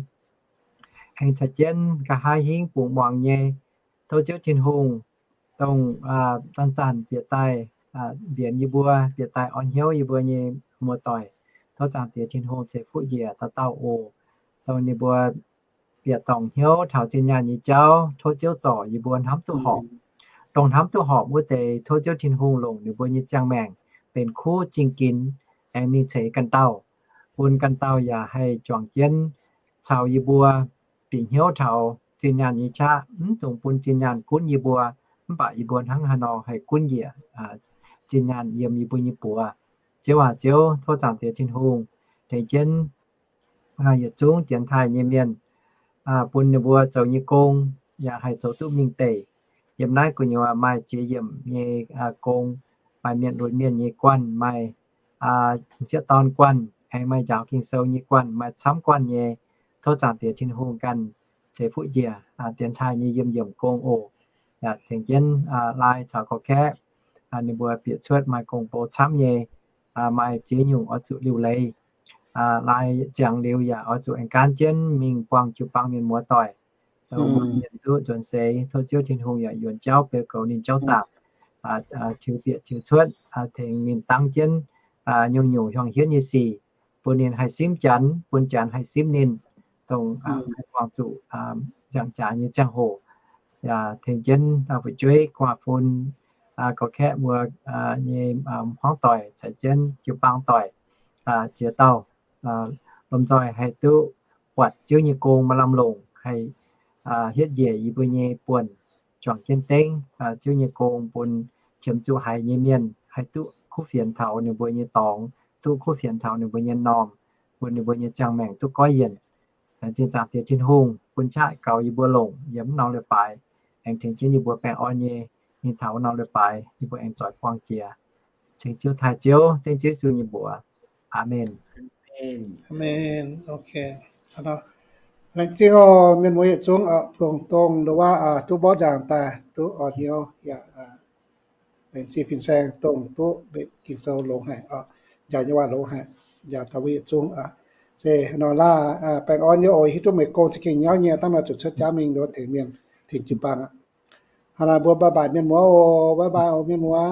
aengx caux jienv nqa'haav hingv bungx muangx nyei. Tov Ziouv Tin-Hungh dongh zanc-zanc bieqc daaih mbienx yie mbuo, bieqc daaih orn hnyouv yie mbuo nyei muoz-doic. Tov Zaangc Diex Tin-Hungh ceix fuqv njiec dauh dauh oc. Dongh ninh mbuo bieqc dorngc hnyouv taux zinh nyaanh nyei jauv, tov Ziouv zorc yie mbuo hnamv duqv horpc. Dongh hnamv duqv horpc wuov deix, tov Ziouv Tin-Hungh longc ninh mbuo nyei ziangh maengc benx kuv zingh ginx, aengx mingh ceix ganh dauh, bun ganh dauh yaac haih juangc jienv caux yie mbuo bieqc hnyouv taux zinh nyaanh nyei qaqv. Mv dungx bun zinh nyaanh gunv yie mbuo, mv baac yie mbuo hnangv haaix nor haih gunv njiec zinh nyaanh yiem yie mbuo nyei buoz. Ziouv aac, Ziouv, tov Zaangc Diex Tin-Hungh tengx jienv yietc zungv dienx taaih nyei mienh, bun ninh mbuo zoux nyei gong yaac haih zoux duqv mingh deic. Yiem naaiv gu'nyuoz maaih ziex yiemc nyei gong, maaih mienh lunx mienh nyei guanh, maaih m'sieqv dorn guanh, aengx maaih njaaux Ging-Sou nyei guanh, maaih camv guanh nyei. Tov Zaangc Diex Tin-Hungh ganh ceix fuqv njiec dienx taaih nyei yiemh yiemc gong oc. Yaac tengx jienv Lai caux Gorx Kaeqv, ninh mbuo bieqc cuotv maaih gong-bou camv nyei, maaih ziex nyungc oix zuqc liuc leiz. Lai ziangx liuz yaac oix zuqc aengx gaanv jienv mingh buangh jiu-baang mienh muoz-doic, dongh mienh duqv nzuonx seix. Tov Ziouv Tin-Hungh yaac yuonx jauv beu goux ninh jauv zaangc, tiux bieqc tiux cuotv, tengx ninh dangv jienv nyungc-nyungc hiuang hietv nyei sic, bun ninh haih simv Janx, bun Janx haih simv ninh, dongh haih buangh zuqc nziangh jaax nyei ziangh hoc. Yaac tengx jienv fu'jueiv gu'nguaaz-fun, Gorx Kaeqv mbuo nyei hmuangv doic caux jienv jiu-baang doic ziex dauh, lomh nzoih haih duqv buatc Ziouv nyei gong maaih lamh longc, haih hietv njiec yie mbuo nyei buonc, juangc jienv dengv Ziouv nyei gong bun qiemx zuqc haiz nyei mienh haih duqv kuv fienx taux ninh mbuo nyei dorngx, duqv kuv fienx taux ninh mbuo nyei m'normh, bun ninh mbuo nyei ziangh maengc duqv goiv yienc. Laengz zingh Zaangc Diex Tin-Hungh bun qaqv gaux yie mbuo longc yiem mv norm leiz-baaix, aengx tengx jienv yie mbuo baengh orn nyei mingh taux wuov norm leiz-baaix, yie mbuo aengx zoix buangh jiex. Ceng Ziouv taaih Ziouv, dengv Ziouv Yesu nyei mbuox. Aamen. Laengz zingh oc, mienh muoz yietc zungv oc, dongh, dongh ndongc wuov duqv mborqv njaangc daaih duqv orn hnyouv yaac laengz zingh fin-saeng dongh duqv mbenc Ging-Sou longx haic oc, njaaux nyei waac longx haic, njaaux taux mbuo yietc zungv oc. Se nor laah, baengh orn nyei oc, hiuv duqv meih gong za'gengh nyauv nyei, dangh nor zuqc cuotv jauv mingh ndongc tengx mienh tengx jiu-baang aqv. Hnangv naaic mbuo bye bye mienh muoz oc, bye bye oc mienh muoz.